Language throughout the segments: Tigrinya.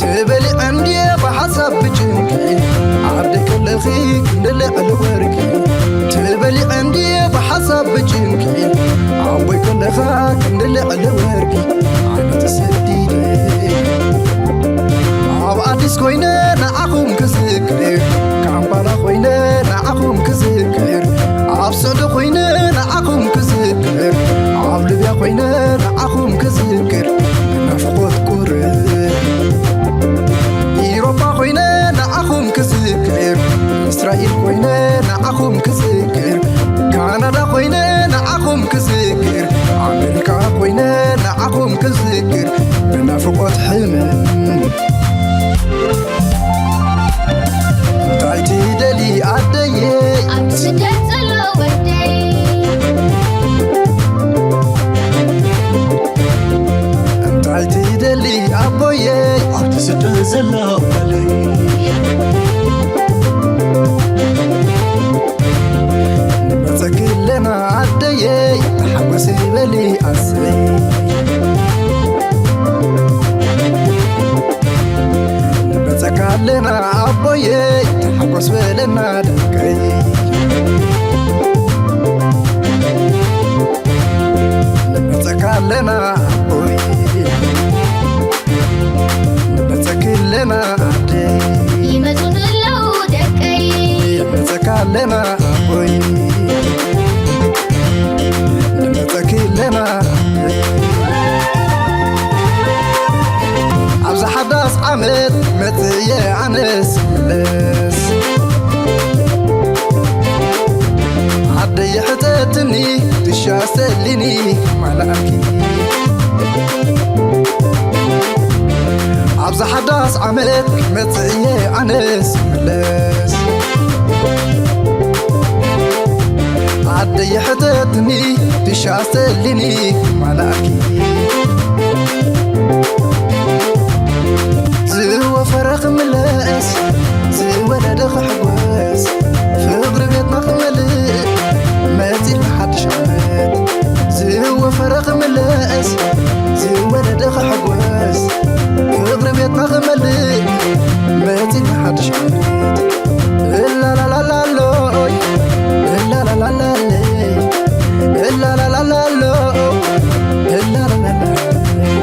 ትበሊዐ እንድየ ብሓሳብ ብጭንቂ፣ ዓደይ ከለኺ ክንዲ ልዕሊ ወርቂ። ትበሊዐ እንድየ ብሓሳብ ብጭንቂ፣ ዓቦይ ከለኻ ክንዲ ልዕሊ ወርቂ። ዓመት ሰዲደ ኣብ ኣዲስ ኮይነ ንዓኹም ክዝክር፣ ካምፓላ ኮይነ ንዓኹም ክዝክር፣ ኣብ ሱዕዲ ኮይነ ንዓኹም ክዝክር፣ ኣብ ሊብያ ኮይነ ንዓኹም ክዝክር፣ ብናፍቆት ቁርብ። ኢሮፓ ኮይነ ንዓኹም ክዝክር፣ እስራኤል ኮይነ ንዓኹም ክዝክር፣ ካናዳ ኮይነ ንዓኹም ክዝክር፣ ኣሜሪካ ኮይነ ንዓኹም ክዝክር፣ ብናፍቆት ሕምም። እንታይ ትደሊ ኣደየይ? ኣብቲ ስደት ዘሎ ወደይ። እንታይ ትደሊ ኣቦየይ? ኣብቲ ስደት ዘሎ ጓለይ። ንመጸኪ ኣለና ኣደየይ፣ ተሓጎሲ በሊ ኣሰይ። ንመጸካ ኣለና ኣቦየይ፣ ተሓጎስ በለና ደቀይ። ንመጸካ ኣለና ኣቦይ፣ ንመጸኪ ኣለና ኣደይ። ይመጹ ኣለዉ ደቀይ። ንመጸካ ኣለና ኣቦይ፣ ንመጸኪ ኣለና ኣደይ። ኣብዚ ሓዳስ ዓመት መጽየ ኣነስ ክምለስ፣ ዓደይ ሕተትኒ ድሻ ሰሊኒ ማላኣኪ። ኣብዚ ሓዳስ ዓመት መጽየ ኣነስ ክምለስ፣ ዓደይ ሕተትኒ ድሻ ሰሊኒ ማላኣኪ። ዝወፈረ ክምለስ፣ ዝወለደ ክሕጎስ፣ ፍቕሪ ቤትና ክመልእ መጺና ሓድሽ ዓመት። ዝወፈረ ክምለስ፣ ዝወለደ ክሕጎስ፣ ፍቕሪ ቤትና ክመልእ መጺና ሓድሽ ዓመት። እላላላላሎይ፣ እላላላላለይ፣ እላላላላሎ፣ እላላላላለይ።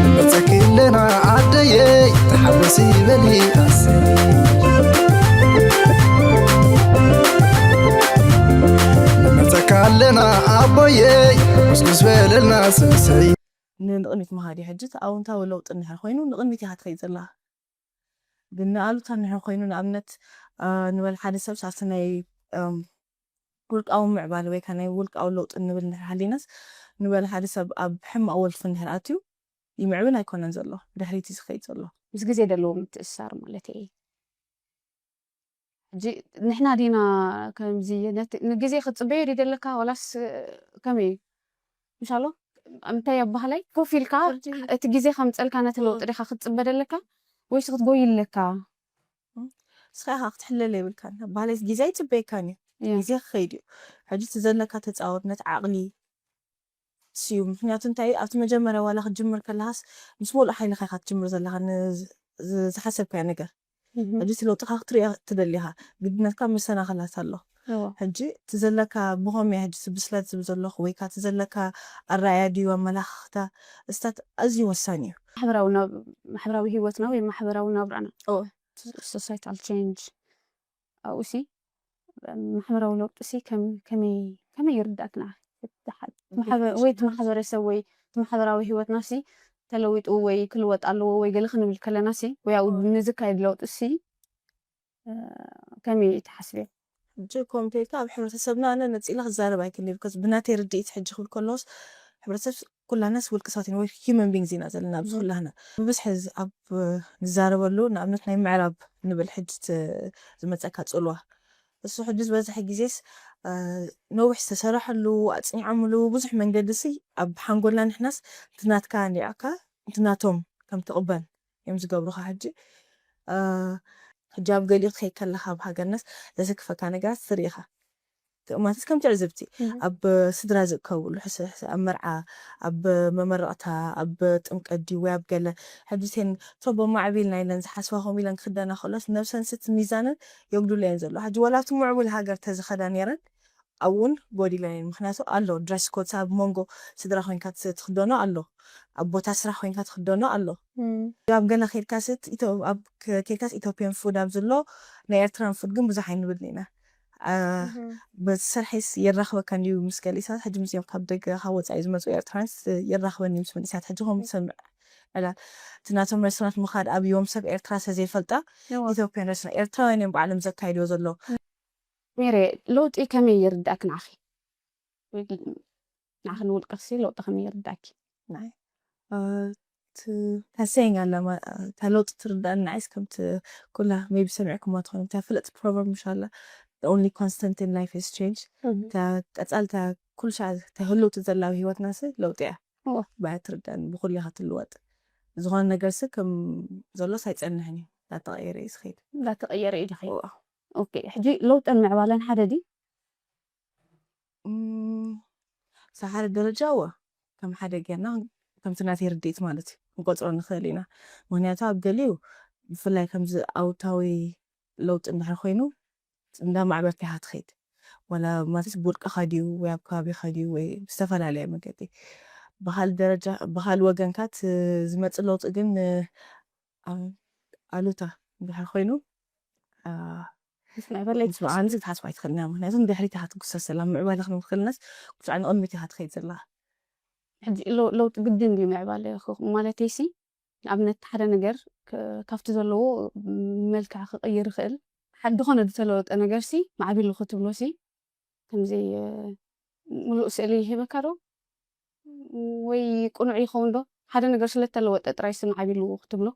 ንመጸኪ ኣለና ኣደየይ፣ ተሓጎሲ በሊ ኣሰይ። ንመጸካ ኣለና ኣቦየይ፣ ጉስጉስ በለልና ስሰይ። ንቕድሚት ምኻድ እዩ። ሕጂ እቲ ኣወንታዊ ለውጢ እንድሕር ኮይኑ ንቕድሚት ኢኻ ትኸይድ ዘለኻ። ግን ንኣሉታ እንድሕር ኮይኑ፣ ንኣብነት፣ እ፣ ንበል ሓደ ሰብ ሳስናይ፣ እም፣ ውልቃዊ ምዕባለ ወይ ከኣ ናይ ውልቃዊ ለውጢ እንብል እንድሕር ሃሊናስ፣ ንበል ሓደ ሰብ ኣብ ሕማቕ ወልፊ እንድሕር ኣትዩ፣ ይምዕብል ኣይኮነን ዘሎ፣ ድሕሪት እዩ ዝኸይድ ዘሎ። ምስ ግዜ ዘለዎ ምትእስሳር ማለት እየ። ሕጂ ንሕና ዲና ከምዚ ነቲ ንግዜ ክትጽበዮ ድዩ ደለካ? ዋላስ ከመይ እዩ? ምሻሎ እንታይ ኣባህላይ ኮፍ ኢልካ ሕጂ እቲ ግዜ ከምጸልካ ነቲ ለውጢ ዲኻ ክትጽበ ደለካ? ወይስ ክትጎይ ኣለካ? ንስኻ ኢኻ ክትሕለል የብልካን። ኣባህላይ ግዜ ኣይጽበየካን እዩ። እያ። ግዜ ክኸይድ እዩ። ሕጂ እቲ ዘለካ ተጻወርነት ዓቕሊ ስዩ። ምኽንያቱ እንታይ፣ ኣብቲ መጀመርያ ዋላ ክትጅምር ከለኻስ ምስ ሙሉእ ሓይልኻ ኢኻ ትጅምር ዘለኻ ን-፣ ዝ-፣ ዝሓሰብካዮ ነገር። እህ። ሕጂ እቲ ለውጥኻ ክትርኢ ትደሊ ኢኻ። ግድነትካ መሰናኽላት ኣሎ። እወ። ሕጂ እቲ ዘለካ ብኸመይ ሕጂ እቲ ብስለት ዝብል ዘለኹ ወይ ከኣ እቲ ዘለካ ኣረኣእያ ድዩ ኣመላኽኽታ፣ እስታት ኣዝዩ ወሳኒ እዩ። ማሕበራዊ ናብ-፣ ማሕበራዊ ህይወትና ወይ ማሕበራዊ ናብራና። እወ። ሶሳይታል ቼንጅ ኣብኡ ሲ ማሕበራዊ ለውጢ ሲ ከም-፣ ከመይ፣ ከመይ ይርዳእክና? እቲ ሓ-፣ ማሕበ-፣ ወይ እቲ ማሕበረሰብ ወይ እቲ ማሕበራዊ ህይወትና ሲ ተለዊጡ ወይ ክልወጥ ኣለዎ ወይ ገለ ክንብል ከለና ሲ ወይ ኣብኡ ንዝካየድ ለውጢ ሲ፣ እ፣ ከመይ ትሓስብዮ? ሕጂ ከምኡ እንተ ኢልካ ኣብ ሕብረተሰብና ኣነ ነጺለ ክዛረብ ኣይክእልን እየ። ብከዚ ብናተይ ርድኢት ሕጂ ክብል ከለኹስ ሕብረተሰብ ኩላናስ ውልቂ ሰባት ኢና ወይ ሂዩማን ቢንግስ ኢና ዘለና ኣብዚ እም። ኩላህና። ብብዝሒ እዚ ኣብ ንዛረበሉ ንኣብነት ናይ ምዕራብ ንብል ሕጂ እቲ ዝመጸካ ጽልዋ። እሱ ሕጂ ዝበዝሐ ግዜስ፣ እ፣ ነዊሕ ዝተሰረሐሉ፣ ኣጽኒዖምሉ፣ ብዙሕ መንገዲ ሲ ኣብ ሓንጎልና ንሕናስ እቲ ናትካ እንዲዓካ፣ እቲ ናቶም ከም ትቕበል እዮም ዝገብሩኻ። ሕጂ፣ እ፣ ሕጂ ኣብ ገሊኡ ክትከይድ ከለኻ ኣብ ሃገርናስ ዘሰክፈካ ነገራት ትርኢ ኢኻ። ማለት ከም ትዕዝብቲ ኣብ ስድራ ዝእከብሉ ሕስ- ሕስ- ኣብ መርዓ፣ ኣብ መመረቕታ፣ ኣብ ጥምቀት ድዩ ወይ ኣብ ገለ ሕጂ ቴን ቶቦ ማዕቢልና ኢለን ዝሓስባ ከምኡ ኢለን ክኽደና ከሎስ ነብሰን ስት ሚዛነን የጉድሎ እየን ዘሎ። ሕጂ ወላ ኣብቲ ምዕቡል ሃገር ተዝኸዳ ነይረን ኣብኡን ጎዲለን እየን። ምክንያቱ ኣሎ ድረስ ኮድ ኣብ መንጎ ስድራ ኮይንካ ት- ትክደኖ ኣሎ፣ ኣብ ቦታ ስራሕ ኮይንካ ትክደኖ ኣሎ። ኣብ ገለ ከድካስ ኢትዮ- ኣብ ከ- ከድካስ ኢትዮጵያን ፉድ ኣብ ዘሎ ናይ ኤርትራን ፉድ ግን ብዙሕ ኣይንብል ኢና። በሰርሒስ የራኽበካ እንዲዩ ምስ ገሊሳት ሕጂ ምስኦም ካብ ደገ ካብ ወፃኢ ዝመፁ ኤርትራንስ የራኽበኒ ምስ መንእሰያት ሕጂ ከም ትሰምዕ ዕላል እቲ ናቶም ሬስቶራንት ምኻድ ኣብዮም ሰብ ኤርትራ ስለዘይፈልጣ ኢትዮጵያን ሬስቶራንት ኤርትራውያን እዮም ባዕሎም ዘካይድዎ ዘለዉ። ሜሬ፣ ለውጢ ከመይ ይርዳእክ ንዓኺ? ንዓኺ ንውልቅኽሲ ለውጢ ከመይ ይርዳእኪ? ናይ ታሰይን ኣላ እታ ለውጢ ትርዳእኒ ንዓይስ ከምቲ ኩላ ሜቢ ሰሚዕኩማ ትኾኑ እታ ፍለጥ ፕሮቨርብ ምሻላ only constant in life is change እታ ቀጻልታ ኩሉ ሻ ተህልውቲ ዘላ ኣብ ህይወትናሲ ለውጢ እያ ባያ ትርዳእኒ ብኩሉ ኢኻ ትልወጥ ዝኾነ ነገርሲ ከም ዘሎስ ኣይጸንሕን እዩ እንዳተቐየረ እዩ ዝኸይድ እንዳተቐየረ እዩ ዝኸይድ ኦኬ ሕጂ ለውጥን ምዕባለን ሓደ ድዩ እም፣ ሳሓሪ ደረጃ እወ ከም ሓደ ጌርና ከምቲ ናተይ ርድኢት ማለት እዩ ክንቆፅሮ ንኽእል ኢና። ምክንያቱ ኣብ ገሊኡ ብፍላይ ከምዚ ኣውታዊ ለውጢ እንድሕር ኮይኑ እንዳ ማዕበልቲ ኢኻ ትኸይድ ዋላ ማለት ብውልቅኻ ድዩ ወይ ኣብ ከባቢኻ ድዩ ወይ ብዝተፈላለየ መገዲ ብካል ደረጃ ብካል ወገንካ እቲ ዝመፅእ ለውጢ ግን እ፣ ኣብ ኣሉታ እንድሕር ኮይኑ እ፣ ምስ ምዕባለ ምስ በዓል ክትሓስባ ኣይትኽእልና ምክንያቱ ንድሕሪት ኢኻ ትጉሰስ ዘላ ምዕባለ ክንብል ከለናስ ኩስዓ ንቕድሚት ኢኻ ትኸይድ ዘላ ሕጂ ለው- ለውጢ ግድን ድዩ ምዕባለ ክኹ- ማለተይ ሲ ንኣብነት ሓደ ነገር ክ- ካብቲ ዘለዎ መልክዕ ክቕይር ይኽእል ሓደ ዝኾነ ዝተለወጠ ነገር ሲ ማዕቢሉ ክትብሎ ሲ ከምዚ እ፣ ሙሉእ ስእሊ ይህበካ ዶ ወይ ቅኑዕ ይኸውን ዶ ሓደ ነገር ስለተለወጠ ጥራይ ሲ ማዕቢሉ ክትብሎ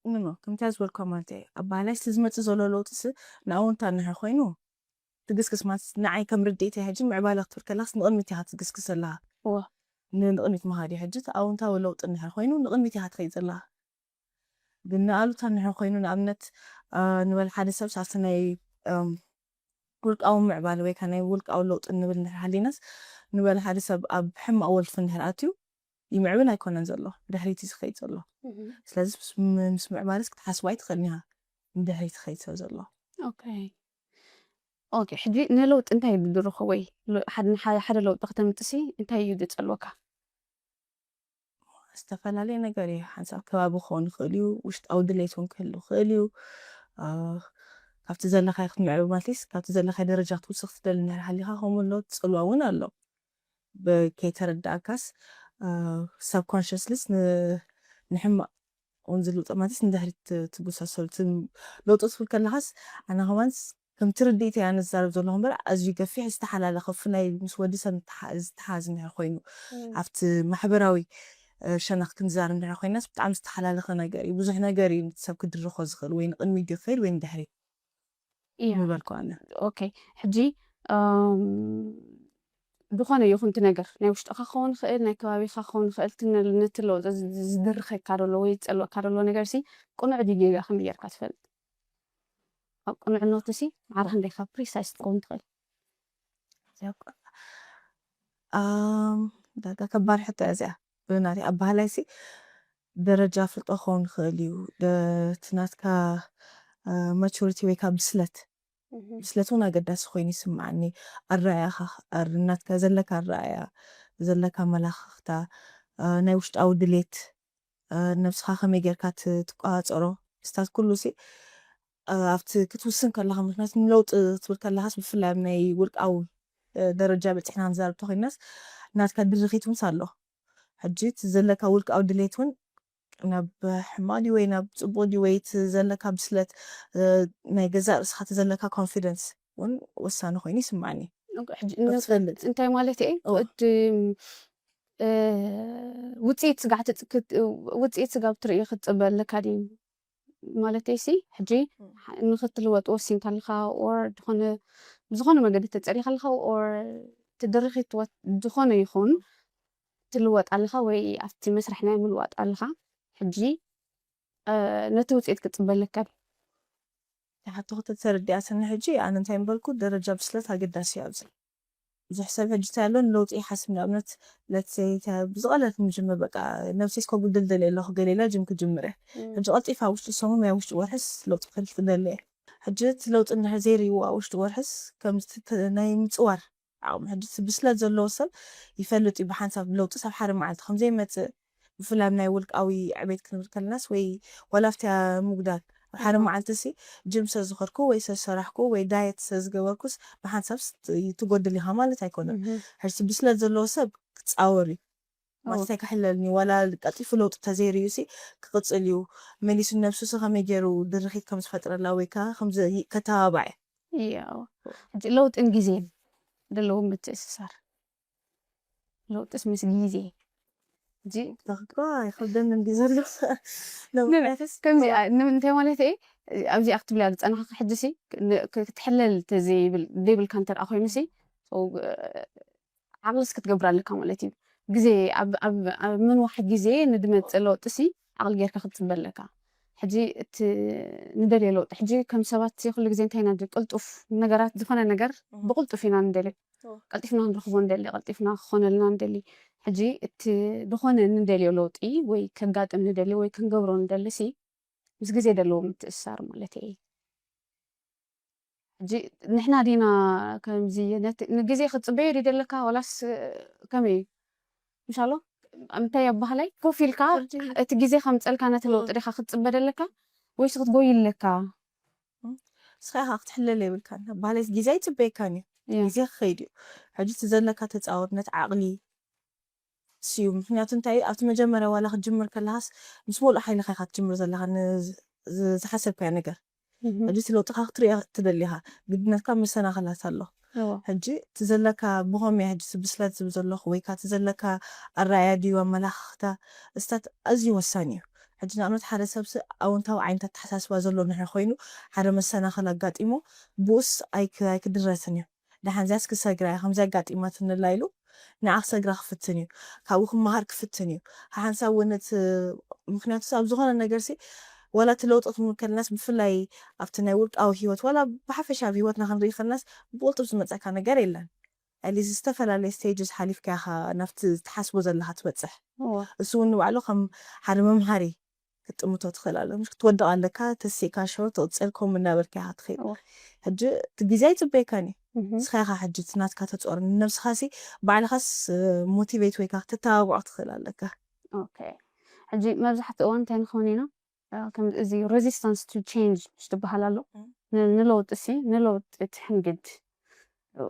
ኖ ከምቲ ዝወልኮ ማለት እዩ ኣብ ባህላይ ስለ ዝመፅእ ዘሎ ለውጢ ስ ንኣውንታ እንድሕር ኮይኑ ትግስግስ ማለት ንዓይ ከም ርድኢት ሕጂ ምዕባለ ክትብል ከላስ ንቕድሚት ኢኻ ትግስግስ ኣለኻ እወ ንቕድሚት ምኻድ እዩ ሕጂ እቲ ኣውንታዊ ለውጢ እንድሕር ኮይኑ ንቕድሚት ኢኻ ትኸይድ ዘለኻ ግን ንኣሉታ እንድሕር ኮይኑ ንኣብነት እ፣ ንበል ሓደ ሰብ ሳስቲ ናይ እም፣ ውልቃዊ ምዕባለ ወይ ከዓ ናይ ውልቃዊ ለውጢ እንብል እንድሕር ሃሊናስ ንበል ሓደ ሰብ ኣብ ሕማቕ ወልፊ እንድሕር ኣትዩ ይምዕብል ኣይኮነን ዘሎ ድሕሪት እዩ ዝኸይድ ዘሎ ስለዚ ምስ ም- ምስ ምዕባለስ ክትሓስባ ኣይትኽእልን ኢኻ ንድሕሪት ይኸይድ ሰብ ዘሎ ኦኬ ኦኬ ሕጂ ንለውጢ እንታይ እዩ ድድርኾ ወይ ለ- ሓደ ንሓ- ሓደ ለውጢ ክተምፅሲ እንታይ እዩ ድፀልወካ ዝተፈላለየ ነገር እዩ ሓንሳብ ከባቢ ክኸውን ይኽእል እዩ ውሽጣዊ ድሌት እውን ክህሉ ይኽእል እዩ እ፣ ካብቲ ዘለካዮ ክትምዕብል ማለትስ ካብቲ ዘለካዮ ደረጃ ክትውስኽ ትደሊ እንድሕር ሃሊካ ከምኡ ኣሎ ፅልዋ እውን ኣሎ ብ- ከይተረዳእካስ subconsciously ንሕማቕ እውን ዝልውጠ ማለት ንድሕሪት ት- ትጉሰሰሉ እቲ ለውጢ ትብል ከለካስ ኣነ ከማንስ ከምቲ ርድኢት እያ ንዛረብ ዘለኹ እምበር ኣዝዩ ገፊሕ ዝተሓላለኸ ብፍላይ ምስ ወዲ ሰብ ዝተሓ- ዝተሓዝ እንድሕር ኮይኑ ኣብቲ ማሕበራዊ እ፣ ሸነኽ ክንዛረብ እንድሕር ኮይናስ ብጣዕሚ ዝተሓላለኸ ነገር እዩ ብዙሕ ነገር እዩ ሰብ ክድርኾ ዝኽእል ወይ ንቕድሚት ድዩ ክኸይድ ወይ ንድሕሪት እያ ምበልኩ ኣነ ኦኬ ሕጂ ኣም፣ ዝኾነ ይኹን እቲ ነገር ናይ ውሽጥኻ ክኸውን ይኽእል ናይ ከባቢኻ ክኸውን ይኽእል እቲ ነ- ነቲ ለውጢ ዝ- ዝድርኸካ ዘሎ ወይ ዝፀልወካ ዘሎ ነገር ሲ ቅኑዕ ድዩ ጌጋ ከመይ ጌርካ ትፈልጥ ኣብ ቅኑዕነቱ ሲ ማዕረ ክንደይ ካብ ፕሪሳይስ ትኸውን ትኽእል እዚኣ እኮ፣ ኣም፣ ዳርጋ ከባድ ሕቶ እያ እዚኣ ብናተይ ኣባህላይ ሲ ደረጃ ፍልጦ ክኸውን ይኽእል እዩ ደ- እቲ ናትካ መቹሪቲ ወይ ካብ ብስለት ብስለት እውን ኣገዳሲ ኮይኑ ይስምዓኒ ኣረኣያኻ ኣር- ናትካ ዘለካ ኣረኣያ ዘለካ መላኽኽታ እ፣ ናይ ውሽጣዊ ድሌት እ፣ ነብስኻ ከመይ ጌርካ ት- ትቆፃፀሮ ምስታት ኩሉ ሲ እ፣ ኣብቲ ክትውስን ከለኻ ምክንያቱ ንለውጢ ክትብል ከለኻስ ብፍላይ ኣብ ናይ ውልቃዊ እ፣ ደረጃ በፂሕና ንዛረብ ተኮይናስ ናትካ ድርኺት ምስ ኣሎ ሕጂ እቲ ዘለካ ውልቃዊ ድሌት እውን ናብ ሕማቕ ድዩ ወይ ናብ ፅቡቕ ድዩ ወይ እቲ ዘለካ ብስለት እ፣ ናይ ገዛእ ርእስኻ እቲ ዘለካ ኮንፊደንስ እውን ወሳኒ ኮይኑ ይስምዓኒ ሕጂ ክትፈልጥ እንታይ ማለት እየ እወ። እቲ እ፣ ውፅኢት ስጋዕ ትፅ- ክት- ውፅኢት ስጋብ ትርኢ ክትፅበ ኣለካ ድዩ ማለተይ ሲ ሕጂ ንክትልወጥ ወሲንካ ኣለካ or ዝኾነ ብዝኾነ መገዲ ተፀሪካ ኣለካ or ትድርኺት ዝኾነ ይኹን ትልወጥ ኣለካ ወይ ኣብቲ መስርሕ ናይ ምልዋጥ ኣለካ ሕጂ እ፣ ነቲ ውፅኢት ክትፅበ ኣለካ ድዩ? ሓቶ ክተተረዲኣትኒ ሕጂ ኣነ እንታይ ምበልኩ ደረጃ ብስለት ኣገዳሲ እዩ ኣብዚ ብዙሕ ሰብ ሕጂ እንታይ ኣሎ ንለውጢ ይሓስብ ንኣብነት ለትሰይ ብዝቐለል ክንጅምር በቃ ነብሰይ እስከ ጉድልደል ኣለኹ ገሌላ ጅም ክጅምር እየ ሕጂ ቀልጢፋ ውሽጢ ሰሙን ወይ ውሽጢ ወርሕስ ለውጢ ክደሊ እየ ሕጂ እቲ ለውጢ እንድሕር ዘይርእይዎ ኣብ ውሽጢ ወርሕስ ከምዚ ናይ ምፅዋር ዓቕሚ ሕጂ እቲ ብስለት ዘለዎ ሰብ ይፈልጥ እዩ ብሓንሳብ ለውጢ ሰብ ሓደ መዓልቲ ከምዘይመፅእ ብፍላይ ኣብ ናይ ውልቃዊ ዕቤት ክንብል ከለናስ ወይ ዋላ ኣብቲ ምጉዳል ኣብ ሓደ መዓልቲ ሲ ጅም ሰዝኸድኩ ወይ ሰሰራሕኩ ወይ ዳየት ሰዝገበርኩስ ብሓንሳብ ትጎድል ኢኻ ማለት ኣይኮነን ሕርሲ ብስለት ዘለዎ ሰብ ክፃወር እዩ ማለት ኣይክሕለልኒ ዋላ ቀጢፉ ለውጢ ተዘይርዩ ሲ ክቕፅል እዩ መሊሱ ነብሱ ሲ ከመይ ገይሩ ድርኺት ከም ዝፈጥረላ ወይ ከዓ ከም ከተባባዕ ለውጥን ግዜን ዘለዎ ምትእስሳር ለውጥስ ምስ ግዜ ይኸብደኒ እንዲ ዘሎ ከምዚ እንታይ ማለት እየ ኣብዚኣ ክትብልያ ዝፀናኻ ሕጂ ሲ ክትሕለል ዘይብልካ እንተ ኮይኑ ሲ ዓቕልስ ክትገብር ኣለካ ማለት እዩ ግዜ ኣብ ምንዋሕ ግዜ ንድመፅእ ለውጢ ሲ ዓቕሊ ጌርካ ክትፅበ ኣለካ ሕጂ እቲ ንደልዮ ለውጢ ሕጂ ከም ሰባት ኩሉ ግዜ እንታይ ኢና ቅልጡፍ ነገራት ዝኾነ ነገር ብቅልጡፍ ኢና ንደልዮ ቀልጢፍና ክንረኽቦ ንደሊ ቀልጢፍና ክኾነልና ንደሊ ሕጂ እቲ ዝኾነ ንደልዮ ለውጢ ወይ ከጋጥም ንደሊ ወይ ክንገብሮ ንደሊ ሲ ምስ ግዜ ዘለዎ ምትእሳር ማለት እየ ሕጂ ንሕና ዲና ከምዚ ንግዜ ክትፅበዮ ዲ ደለካ ዋላስ ከመይ እዩ ምሻሎ እንታይ ኣባህላይ ኮፍ ኢልካ እቲ ግዜ ከምፀልካ ነቲ ለውጢ ዲካ ክትፅበ ደለካ ወይስ ክትጎይ ኣለካ ንስኻ ኢኻ ክትሕለል የብልካን ባህላይ ግዜ ኣይፅበየካን እዩ ግዜ ክኸይድ እዩ ሕጂ እቲ ዘለካ ተፃወርነት ዓቕሊ ስዩ ምክንያቱ እንታይ ኣብቲ መጀመርያ ዋላ ክትጅምር ከለካስ ምስ ሙሉእ ሓይልካ ኢካ ትጅምር ዘለካ ዝሓሰብካዮ ነገር ሕጂ እቲ ለውጥካ ክትሪኦ ትደሊካ ግድነትካ መሰናክላት ኣሎ ሕጂ እቲ ዘለካ ብኸመይ ሕጂ ብስለት ዝብል ዘለኹ ወይ ከዓ እቲ ዘለካ ኣረኣያ ድዩ ኣመላኽኽታ እስታት ኣዝዩ ወሳኒ እዩ ሕጂ ንኣብነት ሓደ ሰብሲ ኣውንታዊ ዓይነት ኣተሓሳስባ ዘሎ ንሕሪ ኮይኑ ሓደ መሰናኽል ኣጋጢሞ ብኡስ ኣይክድረትን እዩ ደሓን እዚያስ ክሰግራ እያ ከምዚ ኣጋጢማትንላ ኢሉ ንዓ ክሰግራ ክፍትን እዩ ካብኡ ክመሃር ክፍትን እዩ ሓሓንሳብ እውን እቲ ምክንያቱ ኣብ ዝኾነ ነገር ሲ ዋላ እቲ ለውጢ ክንብል ከለናስ ብፍላይ ኣብቲ ናይ ውልቃዊ ህይወት ዋላ ብሓፈሻ ኣብ ህይወትና ክንርኢ ከለናስ ብቁልጡፍ ዝመፀካ ነገር የለን ኣሊ ዝተፈላለየ stages ሓሊፍካ ኢኻ ናብቲ ትሓስቦ ዘለካ ትበፅሕ እሱ እውን ንባዕሉ ከም ሓደ መምሃሪ ክትጥምቶ ትኽእል ኣሎ ክትወድቕ ኣለካ ተሲእካ ሸው ትቕፅል ከምኡ እናበልካ ኢኻ ትኸይድ ሕጂ እቲ ግዜ ኣይፅበየካን እዩ ንስኻ ኢኻ ሕጂ እቲ ናትካ ተፅወር ንነብስኻ ሲ ባዕልኻስ ሞቲቬት ወይ ከዓ ክትተባብዖ ትኽእል ኣለካ ሕጂ መብዛሕትኡ እዋን እንታይ ንኸውን ኢና እዚ resistance to change ትበሃል ኣሎ ንለውጢ ሲ ንለውጢ ትሕንግድ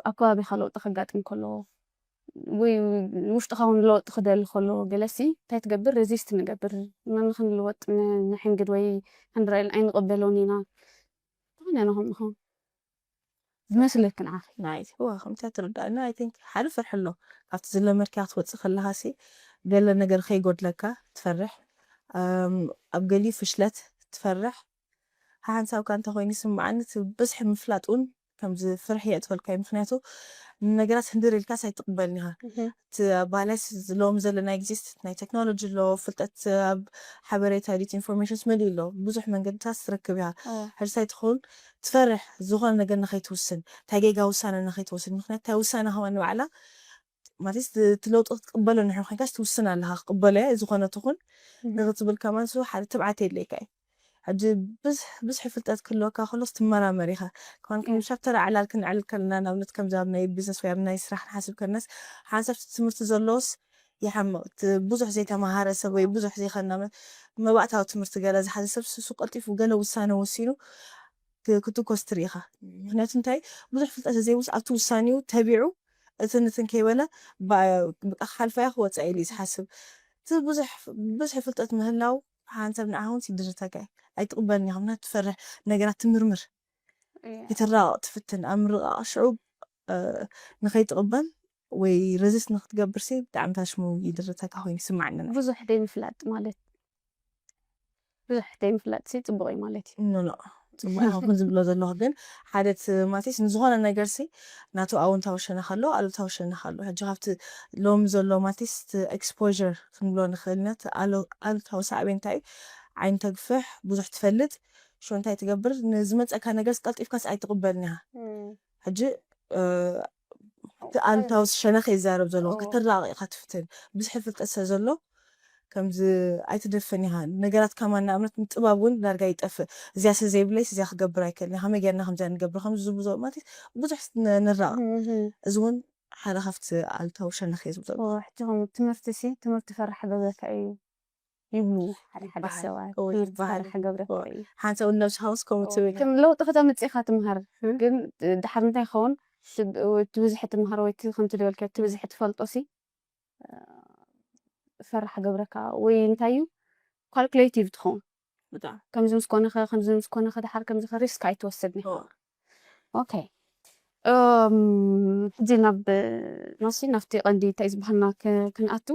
ኣብ ከባቢኻ ለውጢ ከጋጥም ከሎ ወይ ውሽጥኻ እውን ለውጢ ክደሊ ከሎ ገለሲ እንታይ ትገብር resist ንገብር ንኽንልወጥ ንሕንግድ ወይ ክንረእል ኣይንቕበሎን ኢና ዝኾነ ንኹን ንኹን ዝመስለኪ ንዓኺ ናይዋ ከምታ ትርዳእና ኣይ ቲንክ ሓደ ፍርሒ ኣሎ ካብቲ ዝለመድካ ክትወፅእ ከለካ ሲ ገለ ነገር ከይጎድለካ ትፈርሕ ኣብ ገሊኡ ፍሽለት ትፈርሕ ሓንሳብካ እንተኮይኑ ይስምዓኒ እቲ ብዝሒ ምፍላጥ እውን ከምዚ ፍርሒ የእትወልካ እዩ ምክንያቱ ንነገራት ህንድር ኢልካስ ኣይትቅበልን ኢካ እቲ ባህላይ ሎሚ ዘለና ግዜ ናይ ቴክኖሎጂ ኣሎ ፍልጠት ኣብ ሓበሬታ ዲት ኢንፎርሜሽንስ መሊኡ ኣሎ ብዙሕ መንገድታት ትረክብ ኢካ ሕርሳይ ትኸውን ትፈርሕ ዝኾነ ነገር ንኸይትውስን እንታይ ጌጋ ውሳነ ንኸይትወስድ ምክንያት እንታይ ውሳነ ከማን ንባዕላ ማለት እቲ ለውጢ ክትቅበሎ ንሕን ኮይንካስ ትውስን ኣለካ ክቅበሎ እየ ዝኾነ ትኹን ንክትብል ከማን ሱ ሓደ ትብዓት የድለይካ እዩ ሕጂ ብዝሒ ፍልጠት ክህልወካ ከሎስ ትመራመር ኢኻ ከማን ከም ሻፕተር ኣዕላል ክንዕል ከለና ንኣብነት ከምዚ ኣብ ናይ ቢዝነስ ወይ ኣብ ናይ ስራሕ ንሓስብ ከለናስ ሓንሳብ ትምህርቲ ዘለዎስ ይሓምቕ ብዙሕ ዘይተማሃረ ሰብ ወይ ብዙሕ ዘይኸና መባእታዊ ትምህርቲ ገለ ዝሓዘ ሰብ ስሱ ቀልጢፉ ገለ ውሳነ ወሲኑ ክትኮስ ትርኢ ኢኻ ምክንያቱ እንታይ ብዙሕ ፍልጠት ዘይብሉስ ኣብቲ ውሳኔኡ ተቢዑ እትን እትን ከይበለ ብቃ ክሓልፋ እያ ክወፅኣ ኢሉ እዩ ዝሓስብ እቲ ብዙሕ ብዝሒ ፍልጠት ምህላው ሓንሳብ ንዓኹም ይድርተካ እዩ ኣይትቕበልን ኢኻ ምክንያቱ ትፈርሕ ነገራት ትምርምር ይትራቐቕ ትፍትን ኣብ ምርቓቕ ሽዑ ንኸይትቕበል ወይ ረዚስት ንክትገብር ሲ ብጣዕሚ ታሽሙ ይድርተካ ኮይኑ ይስማዓኒ ብዙሕ ደይ ምፍላጥ ማለት ብዙሕ ደይ ምፍላጥ ሲ ፅቡቅ እዩ ማለት እዩ ኖ ኖ ፅቡቅ ኢኹም ዝብሎ ዘለኹ ግን ሓደ ማለትስ ንዝኾነ ነገር ሲ ናቱ ኣውንታዊ ሸነኽ ኣሎ ኣሉታዊ ሸነኽ ኣሎ ሕጂ ካብቲ ሎሚ ዘሎ ማለትስ exposure ክንብሎ ንኽእል ኢና ኣሉታዊ ሳዕቤን እንታይ እዩ ዓይኒ ተግፍሕ ብዙሕ ትፈልጥ ሽዑ እንታይ ትገብር? ንዝመፀካ ነገር ቀልጢፍካስ ኣይትቕበልን ኢኻ። ሕጂ እቲ ኣሉታዊ ሸነኽ ይዛረብ ዘለዎ፣ ክትራቕ ኢኻ ትፍትን። ብዙሕ ፍልጠት ስለ ዘሎ ከምዚ ኣይትደፍን ኢኻ። ነገራት ከማን ንኣብነት ምጥባብ እውን ዳርጋ ይጠፍእ። እዚያ ስለ ዘይብለይስ እዚያ ክገብር ኣይክእልን፣ ከመይ ጌርና ከምዚኣ ንገብር፣ ከምዚ ዝብሉ ማለት ብዙሕ ንራቕ። እዚ እውን ሓደ ካብቲ ኣሉታዊ ሸነኽ እየ ዝብሎ። ሕጂ ከም ትምህርቲ ሲ ትምህርቲ ፈራሕ ገበካ እዩ ይብሉ ሓደ ሓደ ሰባት። ትምህርቲ ፈራሕ ገብረካ እዩ። ሓንሳብ እውን ነብስኻ ምስ ከምኡ ትብል። ከም ለውጢ ከተምፅእ ኢኻ ትምሃር። ግን ድሓር እንታይ ይኸውን? እቲ ብዝሒ ትምሃር ወይ እቲ ከምቲ ዝበልካዮ እቲ ብዝሒ ትፈልጦ ሲ ፈራሕ ገብረካ ወይ እንታይ እዩ ካልኩሌቲቭ ትኸውን። ከምዚ ምስ ኮነኸ ከምዚ ምስ ኮነኸ ድሓር ከምዚ ሪስክ ኣይትወስድን ኢኻ። ኦኬ። ሕጂ ናብ ናሲ ናብቲ ቀንዲ እንታይ ዝበሃልና ክንኣቱ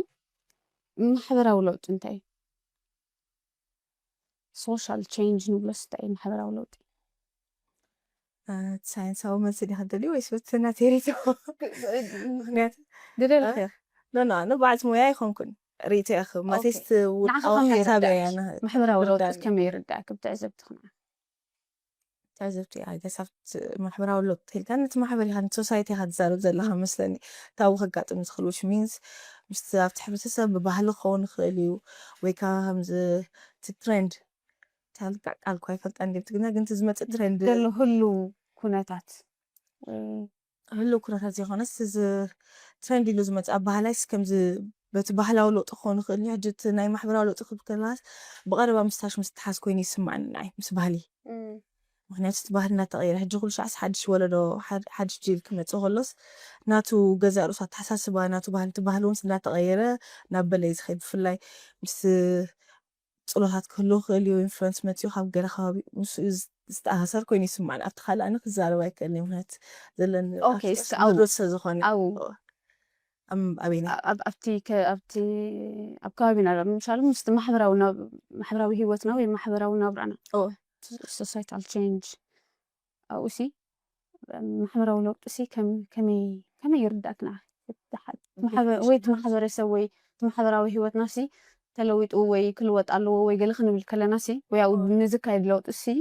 ማሕበራዊ ለውጢ እንታይ እዩ? ሶሻል ቼንጅ ንብሎ ስታይ ማሕበራዊ ለውጢ? ሳይንሳዊ መልሲ ዲኻ ደልዩ ወይስ ወትና ቴሪቶ? ምክንያቱ ደለልክ ኖ ኖ ኣነ በዓልቲ ሞያ ኣይኮንኩን። ርእቶ ያኽ ማቴስት ውልቃዊ ሓሳብ እያ። ማሕበራዊ ለውጢ ከመይ ይርዳእክ ብትዕዘብትኽና? ትዕዘብቲ ኣገሳብት ማሕበራዊ ለውጢ ተልካ ነቲ ማሕበር ኢኻ ነቲ ሶሳይቲ ኢኻ ትዛረብ ዘለኻ መስለኒ። ታዊ ከጋጥም ዝኽእል which means ምስቲ ኣብቲ ሕብረተሰብ ብባህሊ ክኸውን ይኽእል እዩ ወይ ከዓ ከምዚ እቲ ትሬንድ ታልካ ቃል እኳ ይፈልጣ እንዲ ትግርኛ ግን እቲ ዝመፅእ ትሬንድ ዘሎ ህሉ ኩነታት ህሉ ኩነታት ዘይኮነስ እዚ ትሬንድ ኢሉ ዝመፅእ ኣባህላይስ ከምዚ በቲ ባህላዊ ለውጢ ክኸውን ይኽእል እዩ። ሕጂ እቲ ናይ ማሕበራዊ ለውጢ ክብል ከለኻስ ብቐረባ ምስታሽ ምስ ተሓዝ ኮይኑ ይስማዕኒ ንዓይ ምስ ባህሊ። ምክንያቱ እቲ ባህሊ እናተቐየረ ሕጂ ኩሉ ሻዕስ ሓድሽ ወለዶ ሓድሽ ጅል ክመፅእ ከሎስ ናቱ ገዛእ ርእሱ ኣተሓሳስባ ናቱ ባህሊ እቲ ባህሊ እውን እናተቐየረ ናብ በለይ ዝኸይድ ብፍላይ ምስ ፅሎታት ክህልው ክእል እዩ ኢንፍሉንስ መፅኡ ካብ ገለ ከባቢ ምስ ዝተኣሳሰር ኮይኑ ይስማዕኒ ኣብቲ ካልእ ኣነ ክዛረብ ኣይክእልን ምክንያት ዘለኒ ዶ ስለዝኾነ ኣብቲ ኣብቲ ኣብ ከባቢና ምሳሉ ምስቲ ማሕበራዊ ማሕበራዊ ህይወትና ወይ ማሕበራዊ ናብራና societal change ኣብኡ ሲ ማሕበራዊ ለውጢ ሲ ከመይ ከመይ ይርዳእክና ወይ እቲ ማሕበረሰብ ወይ እቲ ማሕበራዊ ህይወትና ሲ ተለዊጡ ወይ ክልወጥ ኣለዎ ወይ ገለ ክንብል ከለና ሲ ወይ ኣብኡ ንዝካየድ ለውጢ ሲ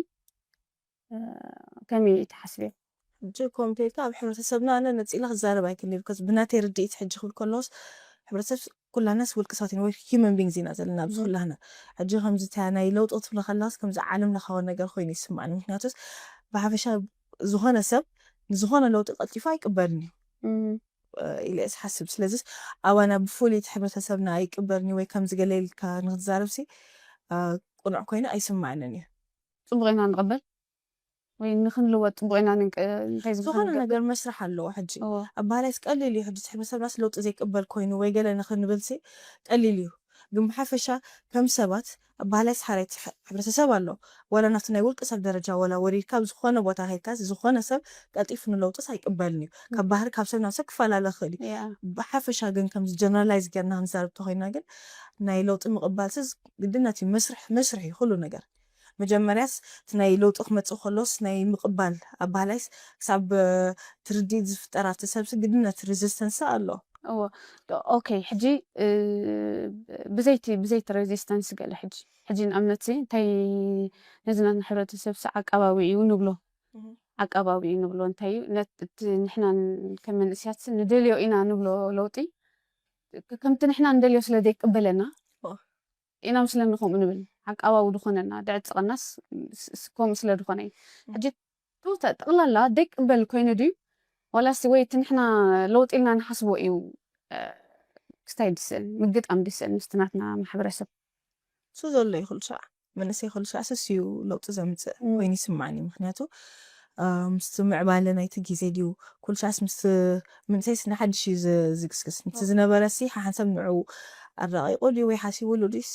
ከመይ ትሓስብዮ? ሕጂ ኮምፕሌትካ ኣብ ሕብረተሰብና ኣነ ነፂለ ክዛረብ ኣይክእል ብናተይ ርድኢት ሕጂ ክብል ከለዎስ ሕብረተሰብ ኩላናስ ውልቂ ሰባት ኢና ወይ ሂመን ቢንግስ ኢና ዘለና ኣብዚ ኩላህና ሕጂ ከምዚ እታ ናይ ለውጢ ክትብሎ ከለስ ከምዚ ዓለም ለኻዊ ነገር ኮይኑ ይስማዕኒ ምክንያቱስ ብሓፈሻ ዝኾነ ሰብ ንዝኾነ ለውጢ ቀልጢፉ ኣይቅበልን እዩ ኢለ ዝሓስብ ስለዚስ ኣባና ብፍሉይ እቲ ሕብረተሰብና ኣይቅበልን እዩ ወይ ከምዚ ገለ ኢልካ ንክትዛረብሲ ቅኑዕ ኮይኑ ኣይስማዕንን እዩ ፅቡቅ ኢና ንቅበል ወይ ንክንልወጥ ፅቡቅ ኢና ንንቀ እንታይ ዝኾነ ዝበሃል ነገር መስርሕ ኣለዎ ሕጂ እዎ። ኣባህላይስ ቀሊል እዩ ሕጂ ሕብረተሰብናስ ለውጢ ዘይቅበል ኮይኑ ወይ ገለ ንክንብልሲ ቀሊል እዩ ግን ብሓፈሻ ከም ሰባት ኣባህላይስ ሓራይቲ ሕ- ሕብረተሰብ ኣሎ ዋላ ናብቲ ናይ ውልቂ ሰብ ደረጃ ዋላ ወሪድካ ኣብ ዝኾነ ቦታ ከይድካ ዝኾነ ሰብ ቀልጢፉ ንለውጥስ ኣይቅበልን እዩ ካብ ባህሪ ካብ ሰብ ናብ ሰብ ክፈላለ ክእል እዩ ያ ብሓፈሻ ግን ከምዚ ጀነራላይዝ ጌርና ክንዛረብ ተኮይና ግን ናይ ለውጢ ምቕባልሲ ግድነት እዩ መስርሕ መስርሕ እዩ ኩሉ ነገር መጀመርያስ እቲ ናይ ለውጢ ክመፅእ ከሎስ ናይ ምቕባል ኣባህላይስ ክሳብ ትርድኢት ዝፍጠር ኣብቲ ሰብሲ ግድነት ሬዚስተንስ ኣሎ እዎ ኦኬ ሕጂ ብዘይቲ ብዘይቲ ሬዚስተንስ ገለ ሕጂ ሕጂ ንኣብነት እንታይ ነዚ ናትና ሕብረተሰብ ሲ ዓቃባዊ እዩ ንብሎ ዓቃባዊ እዩ ንብሎ እንታይ እዩ እቲ ንሕና ከም መንእስያት ንደልዮ ኢና ንብሎ ለውጢ ከምቲ ንሕና ንደልዮ ስለ ዘይቅበለና ኢና ምስለኒ ከምኡ ንብል ዓቃባዊ ዝኾነና ድዕፅቐናስ ከምኡ ስለ ዝኾነ እዩ ሕጂ ጠቕላላ ደይቅበል ኮይኑ ድዩ ዋላስ ወይ እቲ ንሕና ለውጢ ኢልና ንሓስቦ እዩ ክስታይ ድስእል ምግጣም ድስእል ምስቲ ናትና ማሕበረሰብ እሱ ዘሎ እዩ ኩሉ ሻዕ መንእሰይ ኩሉ ሻዕ ስስ እዩ ለውጢ ዘምፅእ ኮይኑ ይስማዕኒ ምክንያቱ ምስቲ ምዕባለ ናይቲ ግዜ ድዩ ኩሉ ሻዕስ ምስ መንእሰይስ ንሓድሽ እዩ ዝግስግስ ምቲ ዝነበረ ሲ ሓሓንሳብ ንዕኡ ኣራቂቁ ድዩ ወይ ሓሲቡሉ ድዩስ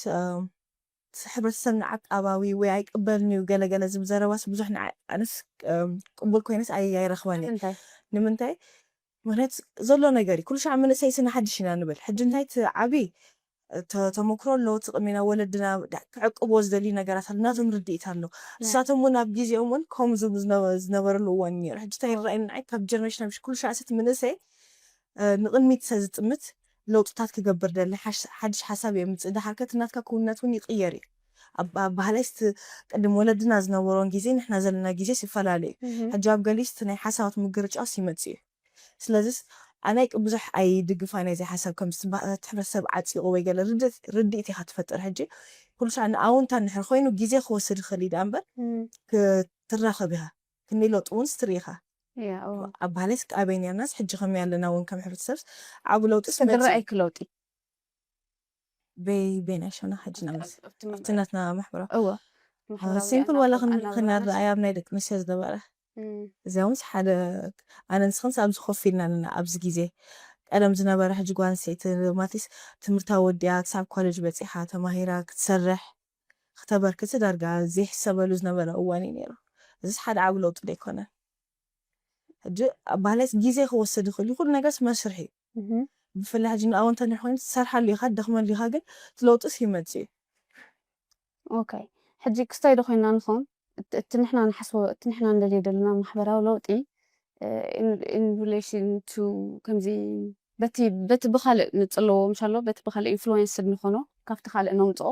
ሕብረተሰብ ንዓቃባዊ ወይ ኣይቅበልን እዩ ገለገለ ዝብል ዘረባስ ብዙሕ ንዓይ ኣነስ ቅቡል ኮይነስ ኣይ ኣይረኽባን እየ ንምንታይ ምክንያት ዘሎ ነገር እዩ ኩሉ ሻዕ መንእሰይ ስነ ሓድሽ ኢና ንብል ሕጂ እንታይ እቲ ዓብይ ተመክሮ ኣለዎ እቲ ቅድሜና ወለድና ክዕቅብዎ ዝደልዩ ነገራት ኣሎ ናቶም ርድኢት ኣሎ ንሳቶም እውን ኣብ ግዜኦም እውን ከምኡ ዝብሉ ዝነበርሉ እዋን ነይሩ ሕጂ እንታይ ይረኣየኒ ንዓይ ካብ ጀነሬሽን ናብ ኩሉ ሻዕ ስቲ መንእሰይ ንቕድሚት ሰዝጥምት ለውጥታት ክገብር ደሊ ሓድሽ ሓሳብ የምፅእ ደሓር ከ እቲ ናትካ ክውንነት እውን ይቕየር እዩ ኣብ ኣብ ባህላይስ እቲ ቅድም ወለድና ዝነበሮን ግዜ ንሕና ዘለና ግዜስ ይፈላለ እዩ። ሕጂ ኣብ ገሊስ እቲ ናይ ሓሳባት ምግርጫስ ይመጽእ እዩ። ስለዚስ ኣነ ብዙሕ ኣይድግፋን እዚ ሓሳብ ከም ዝበሃል እቲ ሕብረተሰብ ዓጺቑ ወይ ገለ ርድእ- ርድኢት ኢኻ ትፈጥር። ሕጂ ኩሉ ሻዕ ንኣውንታ እንድሕር ኮይኑ ግዜ ክወስድ ይኽእል እዩ ደኣ እምበር ክትራኸብ ኢኻ። ክንደይ ለውጢ እውን ስትርኢ ኢኻ። ኣብ ባህላይስ ኣበይ ነርናስ ሕጂ ከመይ ኣለና እውን ከም ሕብረተሰብስ ዓቢ ለውጢ ስመጽእ ክድረኣይክ ለውጢ በይ በይና ሸና ሕጂ ናምስ ኣብቲ ናትና ማሕበራዊ እወ ሲምፕል ዋላ ክንርኣያ ኣብ ናይ ደቂ ኣንስትዮ ዝነበረ እዚኣ ምስ ሓደ ኣነ ንስኽንስ ኣብዚ ኮፍ ኢልና ኣለና ኣብዚ ግዜ ቀደም ዝነበረ ሕጂ ጓል ኣንስተይቲ ማለትስ ትምህርታ ወዲኣ ክሳብ ኮሌጅ በፂሓ ተማሂራ ክትሰርሕ ክተበርክት ዳርጋ ዘይሕሰበሉ ዝነበረ እዋን እዩ ነይሩ። እዚስ ሓደ ዓቢ ለውጢ ዶ ኣይኮነን? ሕጂ ኣብ ባህላይስ ግዜ ክወስድ ይኽእል እዩ። ኩሉ ነገርስ መስርሕ እዩ። ብፍላይ ሕጂ ንኣወንታ እንድሕር ኮይኑ ትሰርሓሉ ኢኻ፣ ትደኽመሉ ኢኻ፣ ግን እቲ ለውጥስ ይመጽእ እዩ። ኦኬ ሕጂ ክስታይ ዶ ኮይና ንኸውን እቲ ንሕና ንሓስቦ እቲ ንሕና እንደልዮ ዘለና ማሕበራዊ ለውጢ in relation to ከምዚ በቲ በቲ ብካልእ ንጽለዎ ምሻሎ በቲ ብካልእ ኢንፍሉዌንስድ ንኾኖ ካብቲ ካልእ ነምጽኦ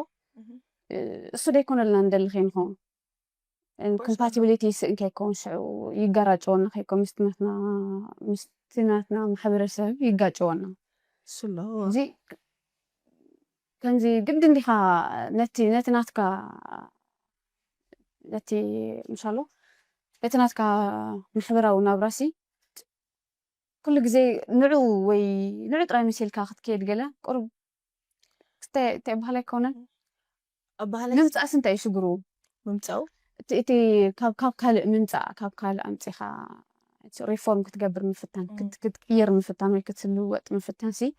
እሱ ደይኮነልና ንደሊ ከይንኸውን ኮምፓቲቢሊቲ ይስእን ከይከውን ሽዑ ይጋራጨወና ከይከውን ምስቲ ናትና ምስቲ ናትና ማሕበረሰብ ይጋጨወና ስሎ እዚ ከምዚ ግዲ እንዲኻ ነቲ ነቲ ናትካ ነቲ ምሻሎ ነቲ ናትካ ማሕበራዊ ናብራሲ ኩሉ ግዜ ንዑ ወይ ንዑ ጥራይ መሲልካ ክትከየድ ገለ ቁሩብ እንታይ እንታይ በሃል ኣይኮነን ኣባህለ ምምፃእስ እንታይ እዩ ሽግሩ ምምፃኡ እቲ እቲ ካብ ካብ ካልእ ምምፃእ ካብ ካልእ ኣምፂኻ ሪፎርም ክትገብር ምፍታን ክት- ክትቅይር ምፍታን ወይ ክትልወጥ ምፍታን ሲ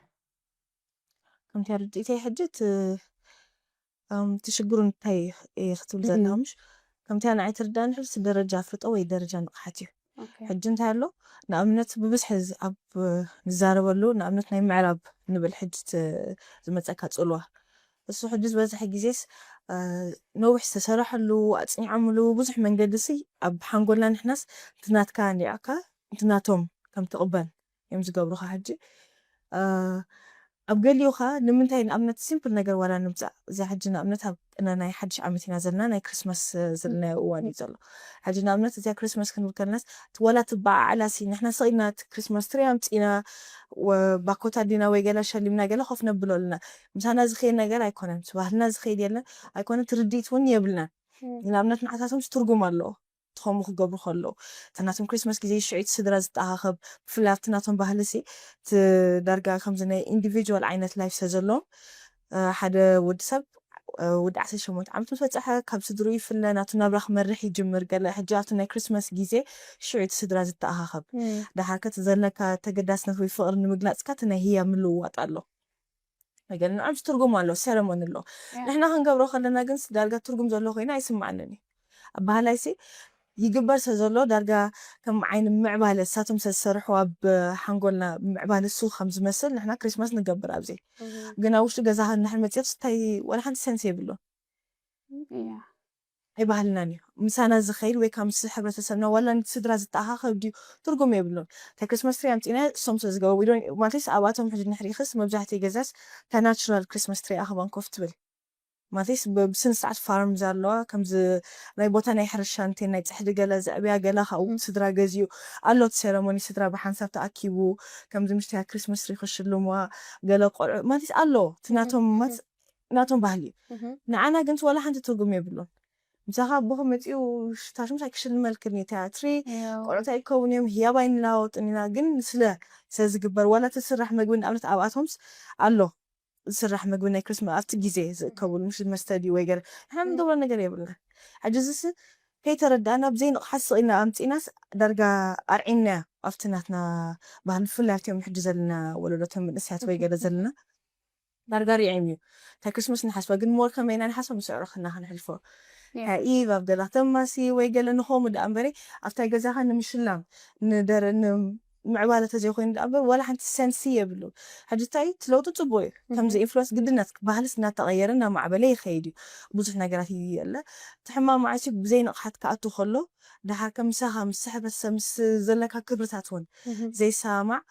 ከምቲ ርድኢተይ ሕጂ እቲ እም፣ እቲ ሽግሩ እንታይ እዩ ክትብል እም። ዘለምሽ ከምቲ ንዓይ ትርዳእኒ ሕጂ እቲ ደረጃ ኣፍልጦ ወይ ደረጃ ንቕሓት እዩ ሕጂ እንታይ ኣሎ ንኣብነት ብብዝሒ ዝ- ኣብ ንዛረበሉ ንኣብነት ናይ ምዕራብ ንብል ሕጂ እቲ ዝመፀካ ፅልዋ እሱ ሕጂ ዝበዝሐ ግዜስ እ፣ ነዊሕ ዝተሰረሐሉ ኣፅኒዖምሉ ብዙሕ መንገዲ ሲ ኣብ ሓንጎልና ንሕናስ እቲ ናትካ እንዲዓካ እቲ ናቶም ከም ትቕበል እዮም ዝገብሩኻ ሕጂ እ፣ ኣብ ገሊኡ ኸ ንምንታይ ንኣብነት ሲምፕል ነገር ዋላ ንምፃእ እዛ ሕጂ ንኣብነት ኣብ ቅነ ናይ ሓድሽ ዓመት ኢና ዘለና ናይ ክርስማስ እ፣ ዘለናዮ እዋን እዩ ዘሎ ሕጂ ንኣብነት እዚኣ ክርስማስ ክንብል ከለናስ እቲ ዋላ ትበዓዓላ ሲ ንሕና ስቕ ኢልና እቲ ክርስማስ ትሪ ኣምፂና ወ- ባኮታት ዲና ወይ ገለ ሸሊምና ገለ ኮፍ ነብሎ ኣለና ምሳና ዝኸይድ ነገር ኣይኮነን ምስ ባህልና ዝኸይድ የለን ኣይኮነ ትርድኢት እውን የብልናን ንኣብነት ንዓታቶም ትርጉም ኣለዎ ትኸሙ ክገብሩ ከለዉ እቲ ናቶም ክሪስማስ ግዜ ሽዑ እቲ ስድራ ዝተኣኻኸብ ብፍላይ ኣብቲ ናቶም ባህሊ ሲ እቲ ዳርጋ ከምዚ ናይ ኢንዲቪጁዋል ዓይነት ላይፍ ስለ ዘለዎም እ፣ ሓደ ወዲ ሰብ እ፣ ወዲ ዓሰርተ ሸሞንተ ዓመት ምስ በፅሐ ካብ ስድርኡ ይፍለ ናቱ ናብራ ክመርሕ ይጅምር ገለ ሕጂ ኣብቲ ናይ ክሪስማስ ግዜ ሽዑ እቲ ስድራ ዝተኣኻኸብ ዳሓር ከ እቲ ዘለካ ተገዳስነት ወይ ፍቕሪ ንምግላፅካ እቲ ናይ ህያ ምልውዋጥ ኣሎ ነገር ንዖም ትርጉም ኣሎ ሴረሞኒ ኣሎ ንሕና ክንገብሮ ከለና ግን ዳርጋ ትርጉም ዘሎ ኮይና ኣይስማዓንን እዩ ኣብ ባህላይ ሲ ይግበር ስለ ዘሎ ዳርጋ ከም ዓይኒ ምዕባለ እሳቶም ስለ ዝሰርሑ ኣብ ሓንጎልና ምዕባለ እሱ ከም ዝመስል ንሕና ክሪስማስ ንገብር ኣብዚ ግን ኣብ ውሽጢ ገዛኻ እንድሕር መፂእስ እንታይ ዋላ ሓንቲ ሰንስ የብሉን እያ ኣይባህልናን እዩ ምሳና ዝኸይድ ወይ ካብ ምስ ሕብረተሰብና ዋላ ነቲ ስድራ ዝተኣኻኸብ ድዩ ትርጉም የብሉን እንታይ ክሪስማስ ትሪ ኣምፂና እሶም ስለ ዝገበሩ ማለት ኣብኣቶም ሕጂ ንሕሪኽስ መብዛሕትኡ ገዛስ እታ ናቹራል ክሪስማስ ትሪ ኣኽባን ኮፍ ትብል ማለትስ ብስነ ስርዓት ፋርም ዘለዋ ከምዚ ናይ ቦታ ናይ ሕርሻ እንተ ናይ ፅሕዲ ገለ ዘዕብያ ገለ ካብኡ ስድራ ገዚኡ ኣሎ እቲ ሴረሞኒ ስድራ ብሓንሳብ ተኣኪቡ ከምዚ ምሽትያ ክሪስማስ ትሪ ክሽልሙዋ ገለ ቆልዑ ማለትስ ኣሎ እቲ ናቶም ማት ናቶም ባህሊ እዩ ንዓና ግን ዋላ ሓንቲ ትርጉም የብሉን ምሳኻ ኣቦኹም መፂኡ ሽታሽምስ ኣይክሽልመልክን እዩ ትያትሪ ቆልዑት ኣይከውን እዮም ህያብ ኣይንለዋወጥን ኢና ግን ስለ ስለ ዝግበር ዋላ እቲ ዝስራሕ መግቢ ንኣብነት ኣብኣቶምስ ኣሎ ዝስራሕ መግቢ ናይ ክርስማስ ኣብቲ ግዜ ዝእከብሉ ምሽ መስተ ድዩ ወይ ገለ ንሕና ንገብሮ ነገር የብልና ሕጂ እዚስ ከይተረዳእና ብዘይ ንቕሓት ስቕ ኢልና ኣምፂእናስ ዳርጋ ኣርዒናዮ ኣብቲ ናትና ባህሊ ብፍላይ ኣብቲኦም ሕጂ ዘለና ወለዶቶም መንእሰያት ወይ ገለ ዘለና ዳርጋ ሪዒም እዩ እንታይ ክርስማስ ንሓስባ ግን ሞር ከመይና ንሓስባ ምስ ኣዕሩኽና ክንሕልፎ ኢቭ ኣብ ገዛ ተማሲ ወይ ገለ ንኸምኡ ደኣ እምበረ ኣብታይ ገዛኻ ንምሽላም ንደረ ምዕባለ ተዘይኮይኑ ደኣ እምበር ዋላ ሓንቲ ሰንሲ የብሉ ሕጂ እንታይ እቲ ለውጢ ፅቡቅ እዩ ከምዚ ኢንፍሉንስ ግድነት ባህልስ እናተቀየረ እናማዕበለ ይኸይድ እዩ ብዙሕ ነገራት ይየለ እቲ ሕማም መዓስ እዩ ብዘይ ንቕሓት ክኣቱ ከሎ ደሓር ከም ምሳኻ ምስ ሕብረተሰብ ምስ ዘለካ ክብርታት እውን ዘይሰማማዕ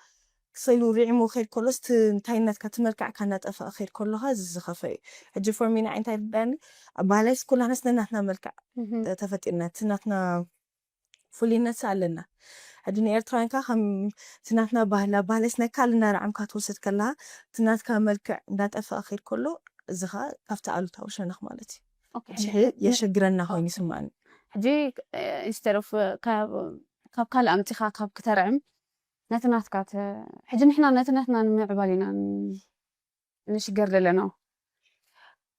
ክሰሉ ሪዕሙ ከይድ ከሎስ እቲ እንታይነትካ እቲ መልክዕካ እናጠፍኣ ከይድ ከሎኻ እዚ ዝኸፈ እዩ። ሕጂ for me ንዓይ እንታይ ርዳኒ፣ ባህላይስ ኩላናስ ነናትና መልክዕ ተፈጢርና፣ እቲ ናትና ፍሉይነት ኣለና። ሕጂ ንኤርትራውያን ከኣ ከም እቲ ናትና ባህላ ባህላይስ ናይ ካልእ እናረዓምካ ትወስድ ከለኻ እቲ ናትካ መልክዕ እንዳጠፍኣ ከይድ ከሎ እዚ ኸኣ ካብቲ ኣሉታዊ ሸነኽ ማለት እዩ። ኦኬ፣ የሸግረና ኮይኑ ይስማዓኒ። ሕጂ instead of ካብ ካልእ ኣምጺኻ ካብ ክተርዕም ነቲ ናትካ ተ- ሕጂ ንሕና ነቲ ናትና ንምዕባል ኢና ንሽገር ዘለና።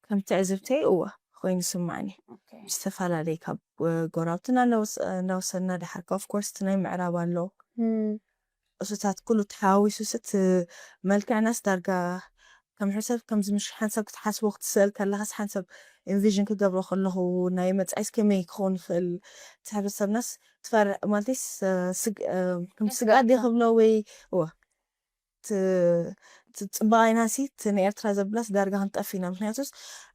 ከም ትዕዝብተይ እወ ኮይኑ ይስማዓኒ። ኦኬ። ዝተፈላለየ ካብ ጎራብትና እናወሰና ድሓር of course ናይ ምዕራብ ኣሎ እም፣ እሱታት ኩሉ ተሓዋዊሱስ እቲ መልክዕናስ ዳርጋ ከም ሕብረተሰብ ከምዚ ምሽ ሓንሳብ ክትሓስቦ ክትስእል ከለኻስ ሓንሳብ envision ክገብሮ ከለኹ ናይ መጻኢስ ከመይ ክኸውን ይኽእል እቲ ሕብረተሰብናስ ትፈርሕ ማለትስ ስግ- እ፣ ከም ስግኣት ድየ ክብሎ ወይ እወ እቲ እቲ ጽባቐናሲ እቲ ንኤርትራ ዘብላስ ዳርጋ ክንጠፍ ኢና ምክንያቱስ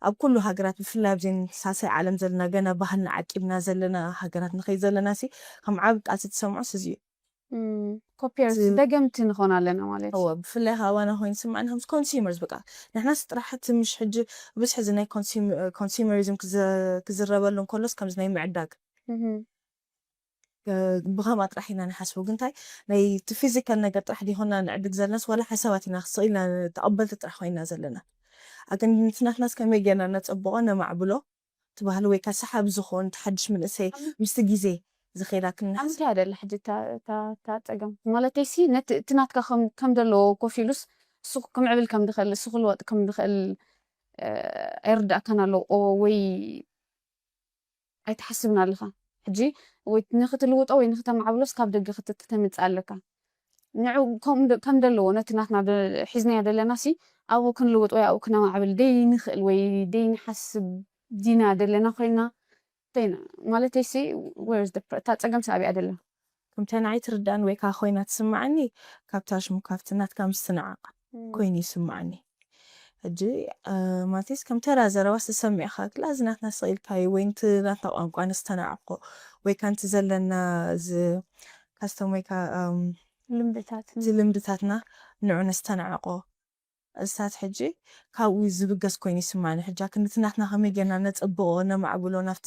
ኣብ ኩሉ ሃገራት ብፍላይ ኣብዘን ሳልሳይ ዓለም ዘለና ገና ባህልና ዓቂብና ዘለና ሃገራት ንኸይ ዘለናሲ ከም ዓብ ቃልሲ ትሰምዖስ እዚ እዩ እም፣ ኮፒየርስ ደገምቲ ንኾን ኣለና ማለት እዩ። እወ ብፍላይ ካባና ኮይኑ ስማዕና ከምዚ consumers በቃ ንሕናስ ጥራሕ እቲ ምሽ ሕጂ ብዝሒ እዚ ናይ consumerism ክዝረበሉ እንከሎስ ከምዚ ናይ ምዕዳግ እህም፣ ብኸምኣ ጥራሕ ኢና ንሓስቡ ግን እንታይ ናይ እቲ physical ነገር ጥራሕ ዲኾና ንዕድግ ዘለናስ ዋላ ሓሳባት ኢና ክስቕ ኢልና ተቐበልቲ ጥራሕ ኮይና ዘለና ኣግን ንትናትናስ ከመይ ጌርና ነጸብቖ ነማዕብሎ እቲ ባህሊ ወይ ከዓ ሰሓቢ ዝኾን እቲ ሓድሽ መንእሰይ ምስቲ ግዜ ዝኸይዳ ክንሓስ ኣምንታይ ኣደለ ሕጂ እታ- እታ እታ ጸገም ማለተይ ሲ ነቲ እቲ ናትካ ከም ከም ዘለዎ ኮፍ ኢሉስ እሱ ክምዕብል ከም ድኽእል እሱ ክልወጥ ከም ድኽእል ኣይርዳእካን ኣሎ ወይ ኣይትሓስብን ኣለኻ ሕጂ ወይ ንክትልውጦ ወይ ንክተማዕብሎስ ካብ ደገ ክተምፅእ ኣለካ ንዑ ከም ደለዎ ነቲ ናትና ሒዝናዮ ደለና ሲ ኣብኡ ክንልውጥ ወይ ኣብኡ ክነማዕብል ደይንኽእል ወይ ደይንሓስብ ዲና ደለና ኮይና ኮይና ማለተይ ሲ እታ ፀገም ሳቢያ ደላ ከምታ ንዓይ ትርዳእን ወይ ከዓ ኮይና ትስማዓኒ ካብታ ሽሙ ካብቲ ናትካ ምስትንዓቕ ኮይኑ ይስማዓኒ ሕጂ ማለትስ ከም ተራ ዘረባ ዝተሰሚዕካ ክላ እዚ ናትና ስቕ ኢልካዩ ወይ ንቲ ናትና ቋንቋ ነስተናዕቆ ወይ ከዓ ንቲ ዘለና እዚ ካስተም ወይ ከዓ ልምድታት እዚ ልምድታትና ንዑ ነስተናዕቆ እሳት ሕጂ ካብኡ ዝብገስ ኮይኑ ይስማኒ ሕጂ ክንድቲ ናትና ከመይ ጌርና ነጸብቆ ነማዕብሎ ናፍቲ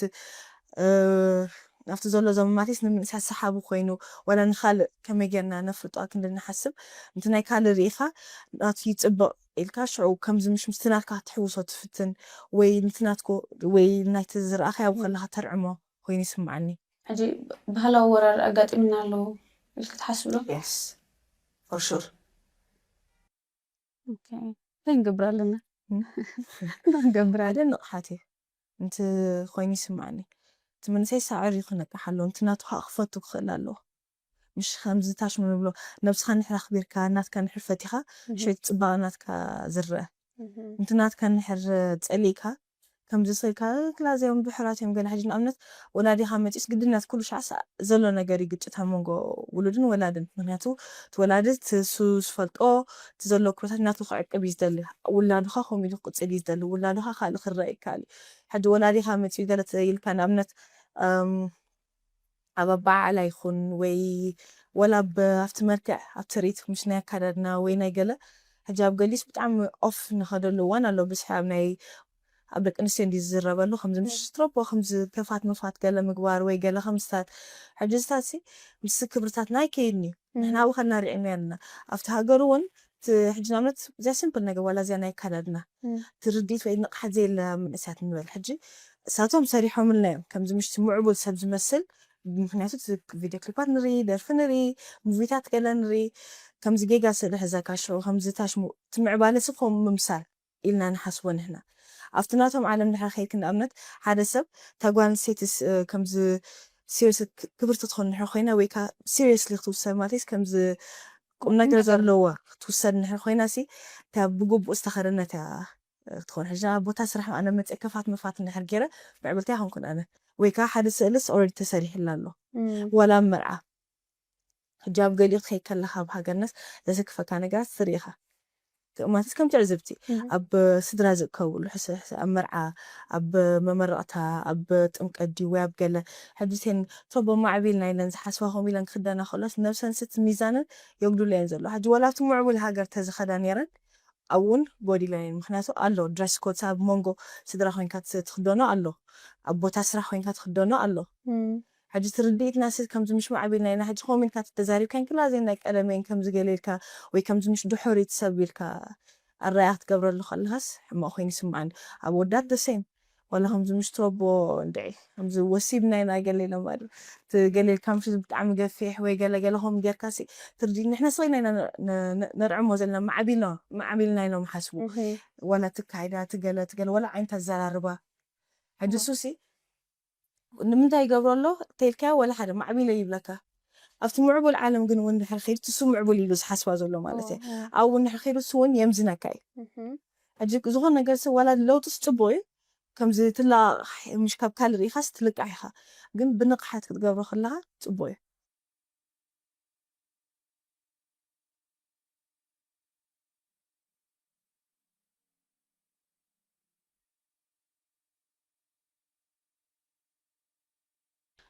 ናፍቲ ዘሎ ዘመማቴስ ንምንእሳት ሰሓቢ ኮይኑ ወላ ንካልእ ከመይ ጌርና ነፍልጦ ክንዲ ንሓስብ ነቲ ናይ ካልእ ርኢኻ ናቱ ይጽብቕ ኢልካ ሽዑ ከምዚ ምሽ ምስቲ ናትካ ክትሕውሶ ትፍትን ወይ ነቲ ናትኮ ወይ ናይቲ ዝረኣኻዮ ኣብኡ ከለኻ ተርዕሞ ኮይኑ ይስምዓኒ። ሕጂ ባህላዊ ወራር ኣጋጢምና ኣሎ ኢልኪ ትሓስቢ ዶ? Yes for sure። እንታይ ንገብር ኣለና? እንታይ ንገብር ኣለና? ሓደ ንቕሓት እዩ። እንቲ ኮይኑ ይስምዓኒ። እቲ መንእሰይ ሳዕር እዩ ክነቅሕ ኣለዎ። እንቲ ናቱ ከዓ ክፈቱ ክኽእል ኣለዎ። ምሽ ከምዚ ታሽሙ ንብሎ ነብስኻ ንሕር ኣኽቢርካ ናትካ ንሕር ፈቲኻ ሽዑ እቲ ፅባቐ ናትካ ዝረአ። እንቲ ናትካ ንሕር ፀሊእካ ከምዚ ስልካ ክላዚኦም ብሕራት እዮም ገለ ሕጂ ንኣብነት ወላዲኻ መፂኡስ ግድነት ኩሉ ሻዕ ዘሎ ነገር እዩ ግጭት ኣብ መንጎ ውሉድን ወላድን ምክንያቱ እቲ ወላዲ እሱ ዝፈልጦ እቲ ዘሎ ኩነታት ናቱ ክዕቅብ እዩ ዝደሊ ውላድኻ ከምኡ ኢሉ ክቅፅል እዩ ዝደሊ ውላድኻ ካልእ ክረአ ይከኣል እዩ ሕጂ ወላዲኻ መፂኡ ገለ ኢልካ ንኣብነት ኣብ ኣበዓዕላ ይኹን ወይ ወላ ኣብቲ መልክዕ ኣብ ትርኢት ምስ ናይ ኣካዳድና ወይ ናይ ገለ ሕጂ ኣብ ገሊስ ብጣዕሚ ኦፍ ንኸደሉ እዋን ኣሎ ብዝሒ ኣብ ናይ ኣብ ደቂ ኣንስትዮ እንዲ ዝዝረበሉ ከምዚ ምስ ስትሮፖ ከምዚ ከፋት መፋት ገለ ምግባር ወይ ገለ ከምስታት ሕጂ ዝታት ሲ ምስ ክብርታትና ኣይከይድን እዩ ንሕና ኣብኡ ከናርዕና ኣለና ኣብቲ ሃገር እውን ሕጂ ናምነት እዚያ ሲምፕል ነገር ዋላ እዚያ ናይ ኣካዳድና ትርዲት ወይ ንቕሓት ዘየለ መንእስያት ንበል ሕጂ እሳቶም ሰሪሖምልና እዮም ከምዚ ምሽቲ ምዕቡል ሰብ ዝመስል ምክንያቱ ቪድዮ ክሊፓት ንርኢ ደርፊ ንርኢ ሙቪታት ገለ ንርኢ ከምዚ ጌጋ ስእሊ ሕዘካ ሽዑ ከምዚ ታሽሙ እቲ ምዕባለ ሲ ከምኡ ምምሳል ኢልና ንሓስቦ ንሕና ኣብቲ ናቶም ዓለም ድሕሪ ከይድክ ንኣብነት ሓደ ሰብ እታ ጓል ኣንስተይቲ ከምዚ ሲሪየስ ክብርቲ ትኾን ድሕሪ ኮይና ወይ ከዓ ሲሪየስሊ ክትውሰድ ማለት ከምዚ ቁም ነገር ዘለዋ ክትውሰድ ድሕሪ ኮይና ሲ እታ ብግቡእ ዝተኸደነት እያ ክትኾን ሕጂ ኣብ ቦታ ስራሕ ኣነ መፅእ ከፋት መፋት እንድሕር ገይረ ምዕብልቲ ኣይኮንኩን ኣነ ወይ ከዓ ሓደ ስእልስ ኦረዲ ተሰሪሕላ ኣሎ ዋላ ኣብ መርዓ ሕጂ ኣብ ገሊኡ ክትኸይድ ከለካ ኣብ ሃገርናስ ዘሰክፈካ ነገራት ትርኢ ኢኻ ማለት ከም ትዕዝብቲ ኣብ ስድራ ዝእከብሉ ሕሰ ኣብ መርዓ ኣብ መመረቕታ ኣብ ጥምቀት ድዩ ወይ ኣብ ገለ ሕድቴን ቶቦ ማዕቢልና ኢለን ዝሓስባ ከምኡ ኢለን ክኽደና ከሎስ ነብሰን ስት ሚዛነን የጉድሎ እየን ዘሎ ሕጂ ወላ ኣብቲ ምዕቡል ሃገር ተዝኸዳ ነይረን ኣብውን ጎዲለን እየን ምክንያቱ ኣሎ ድረስ ኮድ ኣብ መንጎ ስድራ ኮይንካ ትኽደኖ ኣሎ ኣብ ቦታ ስራሕ ኮይንካ ትኽደኖ ኣሎ ሕጂ ትርድኢትና ሲ ከምዚ ምሽ ማዕቢልና ኢና ሕጂ ከምኡ ኢልካ ተዛሪብካ እንክላ ዘይ ናይ ቀደመይን ከምዚ ገለ ኢልካ ወይ ከምዚ ምሽ ድሑር ትሰብ ኢልካ ኣራያ ክትገብረሉ ከለኻስ ሕማቕ ኮይኑ ይስምዓኒ ኣብ ወዳት ደሴም ዋላ ከምዚ ምሽ ትረቦ እንድዒ ከምዚ ወሲብና ኢና ገለ ኢሎም ማለት ትገለ ኢልካ ምሽ ብጣዕሚ ገፊሕ ወይ ገለ ገለ ከም ጌርካ ሲ ትርዲ ንሕና ስለ ኢና ነርዕሞ ዘለና ማዕቢልና ማዕቢልና ኢሎም ሓስቡ ዋላ ትካይዳ ትገለ ትገለ ዋላ ዓይነት ኣዘራርባ ሕጂ ሱሲ ንምንታይ ይገብሮ ኣሎ ተልካዮ ወላ ሓደ ማዕቢለ ይብለካ ኣብቲ ምዕቡል ዓለም ግን እውን ድሕር ኸይዱ ትሱ ምዕቡል ኢሉ ዝሓስባ ዘሎ ማለት እየ ኣብኡ እውን ድሕር ኸይዱ እሱ እውን የምዝነካ እዩ ሕጂ ዝኾነ ነገር ሰብ ዋላ ለውጥስ ፅቡቅ እዩ ከምዚ ትላቕ ምሽ ካብ ካልእ ርኢኻስ ትልቃሕ ኢኻ ግን ብንቕሓት ክትገብሮ ከለኻ ፅቡቅ እዩ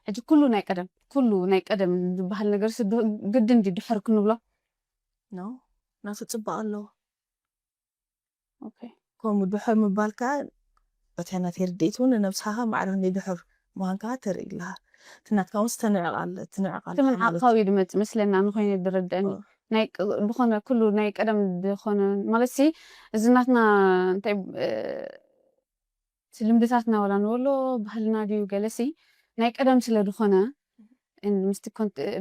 ሕጂ ኩሉ ናይ ቀደም ኩሉ ናይ ቀደም ዝበሃል ነገር ግድን ድዩ ድሕር ክንብሎ ኖ ናቱ ፅባቕ ኣለዎ ከምኡ ድሕር ምባልካ በታ ናተይ ርድኢት እውን ንነብስኻ ማዕረ ክንደይ ድሕር ምዃንካ ተርኢ ኣለኻ እቲ ናትካ እውን ዝተንዕቕ ኣለ ትንዕቕ ኣለ ትምንዓቕ ካው እዩ ድመፅእ መስለና ንኮይነ ድረድአኒ ናይ ዝኾነ ኩሉ ናይ ቀደም ዝኾነ ማለት ሲ እዚ ናትና እንታይ እቲ ልምድታትና ወላ ንበሎ ባህልና ድዩ ገለሲ ናይ ቀደም ስለ ዝኾነ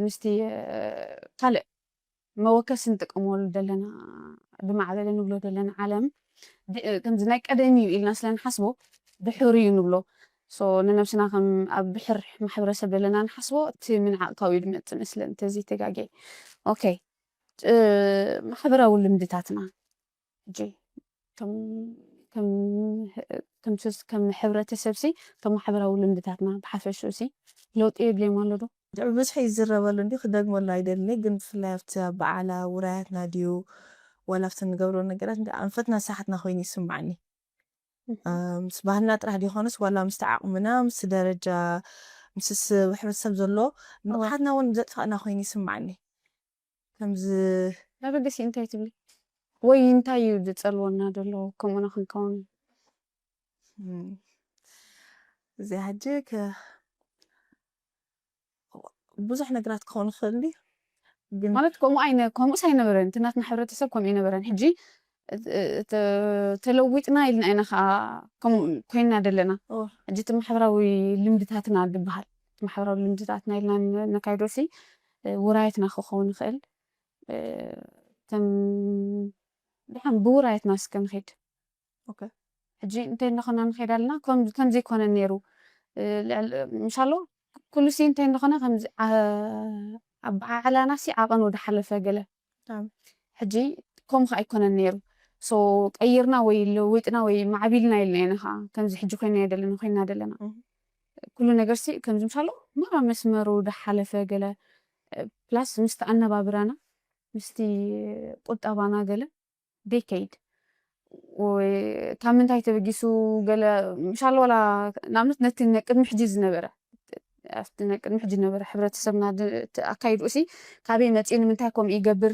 ምስቲ ካልእ መወከሲ ንጥቀመሉ ዘለና ብማዕበለ ንብሎ ዘለና ዓለም ከምዚ ናይ ቀደም እዩ ኢልና ስለ ንሓስቦ ድሕር እዩ ንብሎ ንነብስና ከም ኣብ ድሕር ማሕበረሰብ ዘለና ንሓስቦ እቲ ምንዓቕ ካብኡ ድመፅእ መስለኒ ተዘይተጋጌ ኦኬ ማሕበራዊ ልምድታትና ሕጂ ከም ከም ከም ሱስ ከም ሕብረተሰብ ሲ ከም ማሕበራዊ ልምድታትና ብሓፈሽኡ ሲ ለውጢ የድልዮም ኣሎ ዶ? ብዝሒ ይዝረበሉ እንዲ ክደግመሉ ኣይደልን ግን ብፍላይ ኣብቲ ኣብ በዓላ ውራያትና ድዩ ዋላ ኣብቲ ንገብሮ ነገራት እንዲ ኣንፈትና ሳሓትና ኮይኑ ይስምዓኒ ምስ ባህልና ጥራሕ ዲኾነስ ዋላ ምስቲ ዓቕምና ምስ ደረጃ ምስስ ሕብረተሰብ ዘሎ ንቕሓትና እውን ዘጥፋእና ኮይኑ ይስምዓኒ ከምዚ መበገሲ እንታይ ትብሊ ወይ እንታይ እዩ ዝጸልወና ዘሎ ከምኡና ክንከውን እዚ ሕጂ ብዙሕ ነገራት ክኸውን ይኽእል ድዩ ግን ማለት ከምኡ ኣይነ ከምኡስ ኣይነበረን እቲ ናትና ሕብረተሰብ ከምኡ ኣይነበረን ሕጂ ተለዊጥና ኢልና ኢና ከዓ ከምኡ ኮይና ዘለና ሕጂ እቲ ማሕበራዊ ልምድታትና ዝበሃል እቲ ማሕበራዊ ልምድታትና ኢልና ነካይዶ ሲ ውራየትና ክኸውን ይኽእል ከም ድሓን ብውራየትና እስከ ንኸይድ ሕጂ እንታይ እናኾና ንኸይድ ኣለና ከምዚ ኣይኮነን ነይሩ ምሻሎ ኩሉ ሲ እንታይ እንደኾነ ከምዚ ኣበዓዕላና ሲ ዓቐን ወደ ሓለፈ ገለ ሕጂ ከምኡ ከ ኣይኮነን ነይሩ ሶ ቀይርና ወይ ለዊጥና ወይ ማዕቢልና ኢልና ኢና ከዓ ከምዚ ሕጂ ኮይና ደለና ኮይና ደለና ኩሉ ነገር ሲ ከምዚ ምሻሎ መራ መስመሩ ደሓለፈ ገለ ፕላስ ምስቲ ኣነባብራና ምስቲ ቁጠባና ገለ ደይከይድ ካብ ምንታይ ተበጊሱ ገለ ምሻሎ ዋላ ንኣብነት ነቲ ቅድሚ ሕጂ ዝነበረ ኣብቲ ቅድሚ ሕጂ ዝነበረ ሕብረተሰብና ኣካይድኡ ሲ ካበይ መፂኡ ንምንታይ ከምኡ ይገብር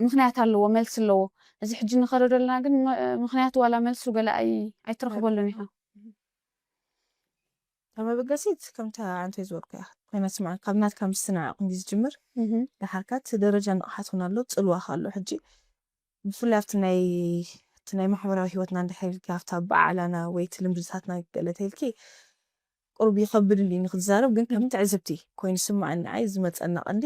ምክንያት ኣለዎ መልሲ ኣለዎ እዚ ሕጂ ንኸዶ ዘለና ግን ምክንያት ዋላ መልሱ ገለ ኣይትረኽበሉን ኢኻ ካብ መበገሲት ከምታ ኣንተ ዝበልኩ እያ ኮይና ስምዓ ካብ ናትካ ምስትናዕቕ እንዲ ዝጅምር ደሓርካ እቲ ደረጃ ንቕሓት እውን ኣሎ ፅልዋኻ ኣሎ ሕጂ ብፍላይ ኣብቲ ናይ እቲ ናይ ማሕበራዊ ህይወትና እንድሕር ኢልኪ ኣብቲ ኣበዓዕላና ወይ እቲ ልምድታትና ገለ ተይልኪ ቁሩብ ይኸብድ እንዲ ንክትዛረብ ግን ከም ትዕዝብቲ ኮይኑ ይስምዓኒ ንዓይ ዝመፀና ቀንዲ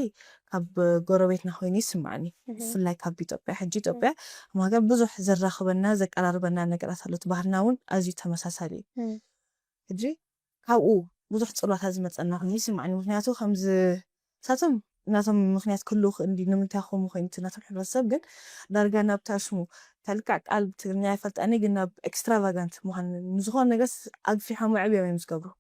ካብ ጎረቤትና ኮይኑ ይስምዓኒ ብፍላይ ካብ ኢትዮጵያ ሕጂ ኢትዮጵያ ኣብ ሃገር ብዙሕ ዘራኽበና ዘቀራርበና ነገራት ኣሎ እቲ ባህልና እውን ኣዝዩ ተመሳሳሊ እዩ ሕጂ ካብኡ ብዙሕ ፅልዋታት ዝመፀና ኮይኑ ይስምዓኒ ምክንያቱ ከምዚ ሳቶም ናቶም ምክንያት ክህልው ክእል እንዲ ንምንታይ ከምኡ ኮይኑ እቲ ናቶም ሕብረተሰብ ግን ዳርጋ ናብ ታሽሙ ተልካዕ ቃል ብትግርኛ ኣይፈልጣኒ ግን ናብ ኤክስትራቫጋንት ምዃን ንዝኾነ ነገርስ ኣግፊሖም ኣዕብዮም እዮም ዝገብሩ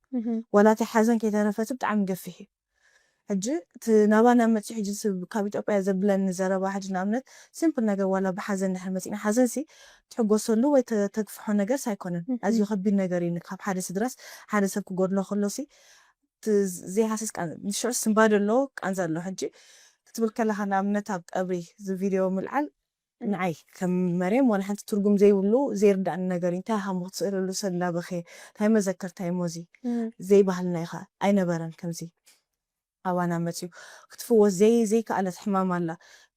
ዋላ እቲ ሓዘን ከይተረፈ እቲ ብጣዕሚ ገፊሕ እዩ ሕጂ እቲ ናባና መፂኡ ሕጂ ሰብ ካብ ኢትዮጵያ ዘብለኒ ዘረባ ሕጂ ንኣብነት ሲምፕል ነገር ዋላ ብሓዘን ድሕር መፂና ሓዘን ሲ ትሕጎሰሉ ወይ ተ- ተግፍሖ ነገር ሳይኮነን Mhm. ኣዝዩ ከቢድ ነገር እዩ ካብ ሓደ ስድራስ ሓደ ሰብ ክጎድሎ ከሎ ሲ ት- ዘይሃስስ ቃን ንሽዑ ስንባደ ኣሎ ቃንዛ ኣሎ ሕጂ ክትብል ከለካ ንኣብነት ኣብ ቀብሪ እዚ ቪድዮ ምልዓል ንዓይ ከም መርየም ዋላ ሓንቲ ትርጉም ዘይብሉ ዘይርዳእኒ ነገር እዩ እንታይ ሃሞ ክትስእለሉ ሰብ እንዳበኸየ እንታይ መዘከርታ እሞ እዚ ዘይባህልና ኢኻ ኣይነበረን ከምዚ ኣባና መፅዩ ክትፍወስ ዘይ ዘይከኣለት ሕማም ኣላ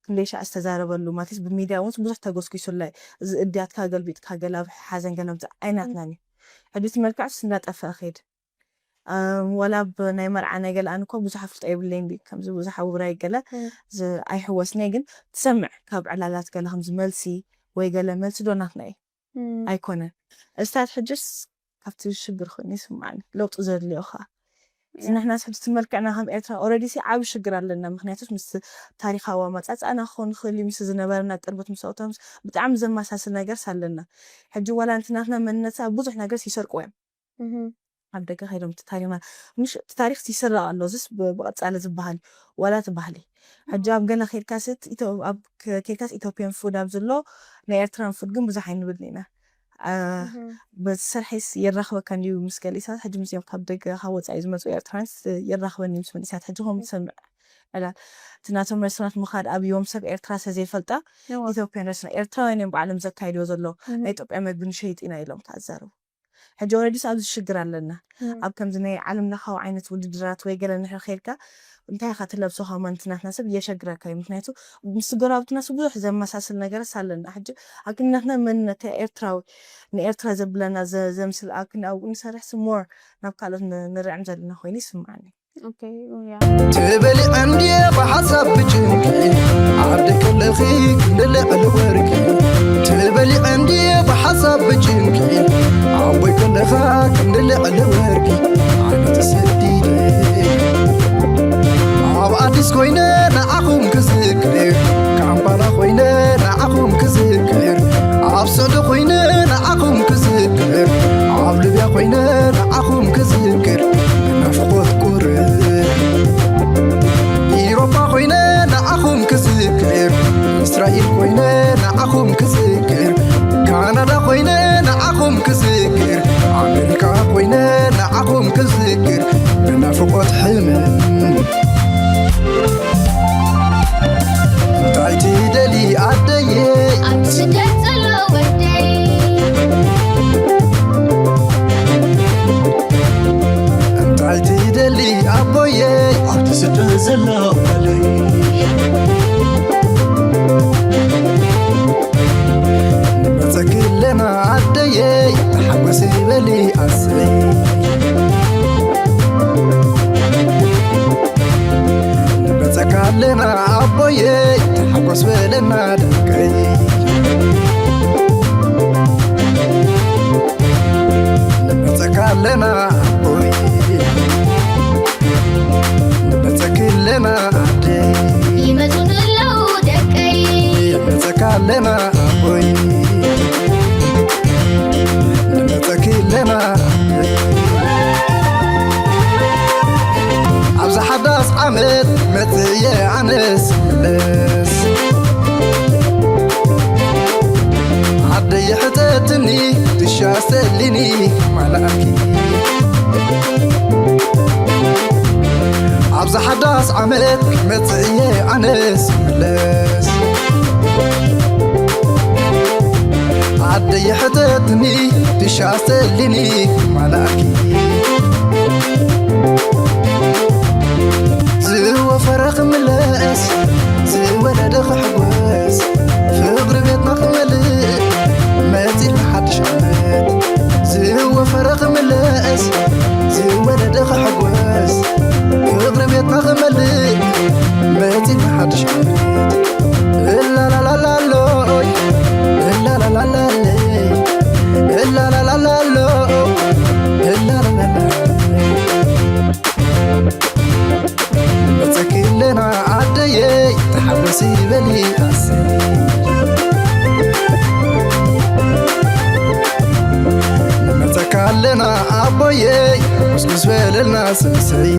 ክንደይ ሻዕ ዝተዛረበሉ ማለትስ ብሚድያ እውን ብዙሕ ተጎስጊሱላ እዩ እዚ እድያትካ ገልቢጥካ ገላ ሓዘን ገለምፅ ኣይናትናን እዩ ሕዱቲ መልክዕ ስ እንዳጠፈአ ከይድ ዋላ ብ ናይ መርዓ ናይ ገለ ኣነ እኮ ብዙሕ ኣፍልጦ የብለይን ድዩ ከምዚ ብዙሕ ውራይ ገለ ኣይሕወስኒ ግን ትሰምዕ ካብ ዕላላት ገለ ከምዚ መልሲ ወይ ገለ መልሲ ዶ ናትና እዩ ኣይኮነን እስታት ሕጅስ ካብቲ ሽግር ኮይኑ ይስምዓኒ ለውጢ ዘድልዮ ከዓ እዚ ንሕናስ ሕጂ ትመልክዕና ከም ኤርትራ ኦረዲ ሲ ዓብ ሽግር ኣለና ምክንያቱ ምስ ታሪካዊ ኣመፃፅኣና ክኸውን ይኽእል እዩ ምስ ዝነበረና ቅርብት ምስ ኣውቶም ብጣዕሚ ዘመሳስል ነገር ኣለና ሕጂ ዋላ እንትናትና መንነትና ብዙሕ ነገር ይሰርቅዎ እዮም ኣብ ደገ ከይዶም እቲ ታሪኽና ምሽ እቲ ታሪኽ ይስረቕ ኣሎ እዚስ ብ- ብቐጻሊ ዝበሃል ዋላ እቲ ባህሊ ሕጂ ኣብ ገለ ከይድካስ ት- ኢትዮ- ኣብ ከ- ከይድካስ ኢትዮጵያን ፉድ ኣብ ዘሎ ናይ ኤርትራን ፉድ ግን ብዙሕ ኣይንብልን ኢና ኣ- በቲ ስርሒስ የራኽበካ እንድዩ ምስ ገሊእሳት ሕጂ ምስኦም ካብ ደገ ካብ ወፃኢ ዝመፁ ኤርትራንስ የራኽበኒ ምስ መንእስያት ሕጂ ከም ትሰምዕ ዕላል እቲ ናቶም ሬስቶራንት ምኻድ ኣብዮም ሰብ ኤርትራ ስለ ዘይፈልጣ ኢትዮጵያን ሬስቶራንት ኤርትራውያን እዮም ባዕሎም ዘካይድዎ ዘሎ ናይ ኢትዮጵያ መግቢ ንሸይጥ ኢና ኢሎም ከዓ ዝዛረቡ ሕጂ ወረዲስ ኣብዚ ሽግር ኣለና ኣብ ከምዚ ናይ ዓለም ለኻዊ ዓይነት ውድድራት ወይ ገለ ንድሕር ከይድካ እንታይ ኢኻ ትለብሶ ከማንቲ ናትና ሰብ የሸግረካ እዩ ምክንያቱ ምስ ጎረባብትና ሰብ ብዙሕ ዘመሳስል ነገርስ ኣለና ሕጂ ኣብክንናትና መንነት ኤርትራዊ ንኤርትራ ዘብለና ዘምስል ኣብክን ኣብኡ ንሰርሕ ስሞር ናብ ካልኦት ንርዕም ዘለና ኮይኑ ይስምዓኒ ትበሊዐ እንድየ ብሓሳብ ብጭንቂ ዓዲ ከለኺ ክንዲ ልዕሊ ወርቂ ትበሊዐ እንድየ ብሓሳብ ብጭንቂ ዓቦይ ከለኻ ክንዲ ልዕሊ ወርቂ ዓዲ ተሰዲደ ኣብ ኣዲስ ኮይነ ንዓኹም ክዝክር ካምፓላ ኮይነ ንዓኹም ክዝክር ኣብ ስዑዲ ኮይነ ንዓኹም ክዝክር ኣብ ልብያ ኮይነ ንዓኹም ክዝክር ናፍቆት ቁርብ ኢሮፓ ኮይነ ንዓኹም ክዝክር እስራኤል ኮይነ ንዓኹም ክዝክር ካናዳ ኮይነ ንዓኹም ክዝክር ኣሜሪካ ኮይነ ንዓኹም ክዝክር ብናፍቆት ሕመም እንታይ ትደሊ ኣደየ ኣብ ስደት ዘሎ ወደይ እንታይ ትደሊ ኣቦየ ኣብቲ ስደት ዘሎ ጓለይ ንመፀኪ ኣለና ኣደየ ተሓጎሲ በሊ ኣሰይ ንመፀካ ኣለና ኣቦየ ተሓጎስ በለና ደቀይ ንመፀካ ኣለና ኣቦየ ንመፀኪ ኣለና ኣደይ ይመፁ ኣለዉ ደቀይ ንመፀካ ኣለና ኣቦየ ንመፀኪ ኣለና ኣብዚ ሓዳስ ዓመት መፅየ ኣነስ ክምለስ ዓደይ ሕተትኒ ትሻ ሰሊኒ ማላኪ ኣብዚ ሓዳስ ዓመት መፅእየ ኣነስ ክምለስ ዓደይ ሕተትኒ ትሻ ሰሊኒ ማላኪ ዝወፈረ ክምለስ ዝወለደ ክሕጎስ ፍቕሪ ቤትና ክመልእ መፂና ሓድሽ ዓመት ዝወፈረ ክምለስ ዝወለደ ክሕጎስ ፍቕሪ ቤትና ክመልእ መፂና ሓድሽ ዓመት እላላላላሎይ እላላላላለይ እላላላላሎ እላላላላ መፀኪ ኣለና ኣደየይ ተሓጎሲ በሊ ኣሰይ ንመፀካ ኣለና ኣቦየይ ጉስጉስ በለልና ስስይ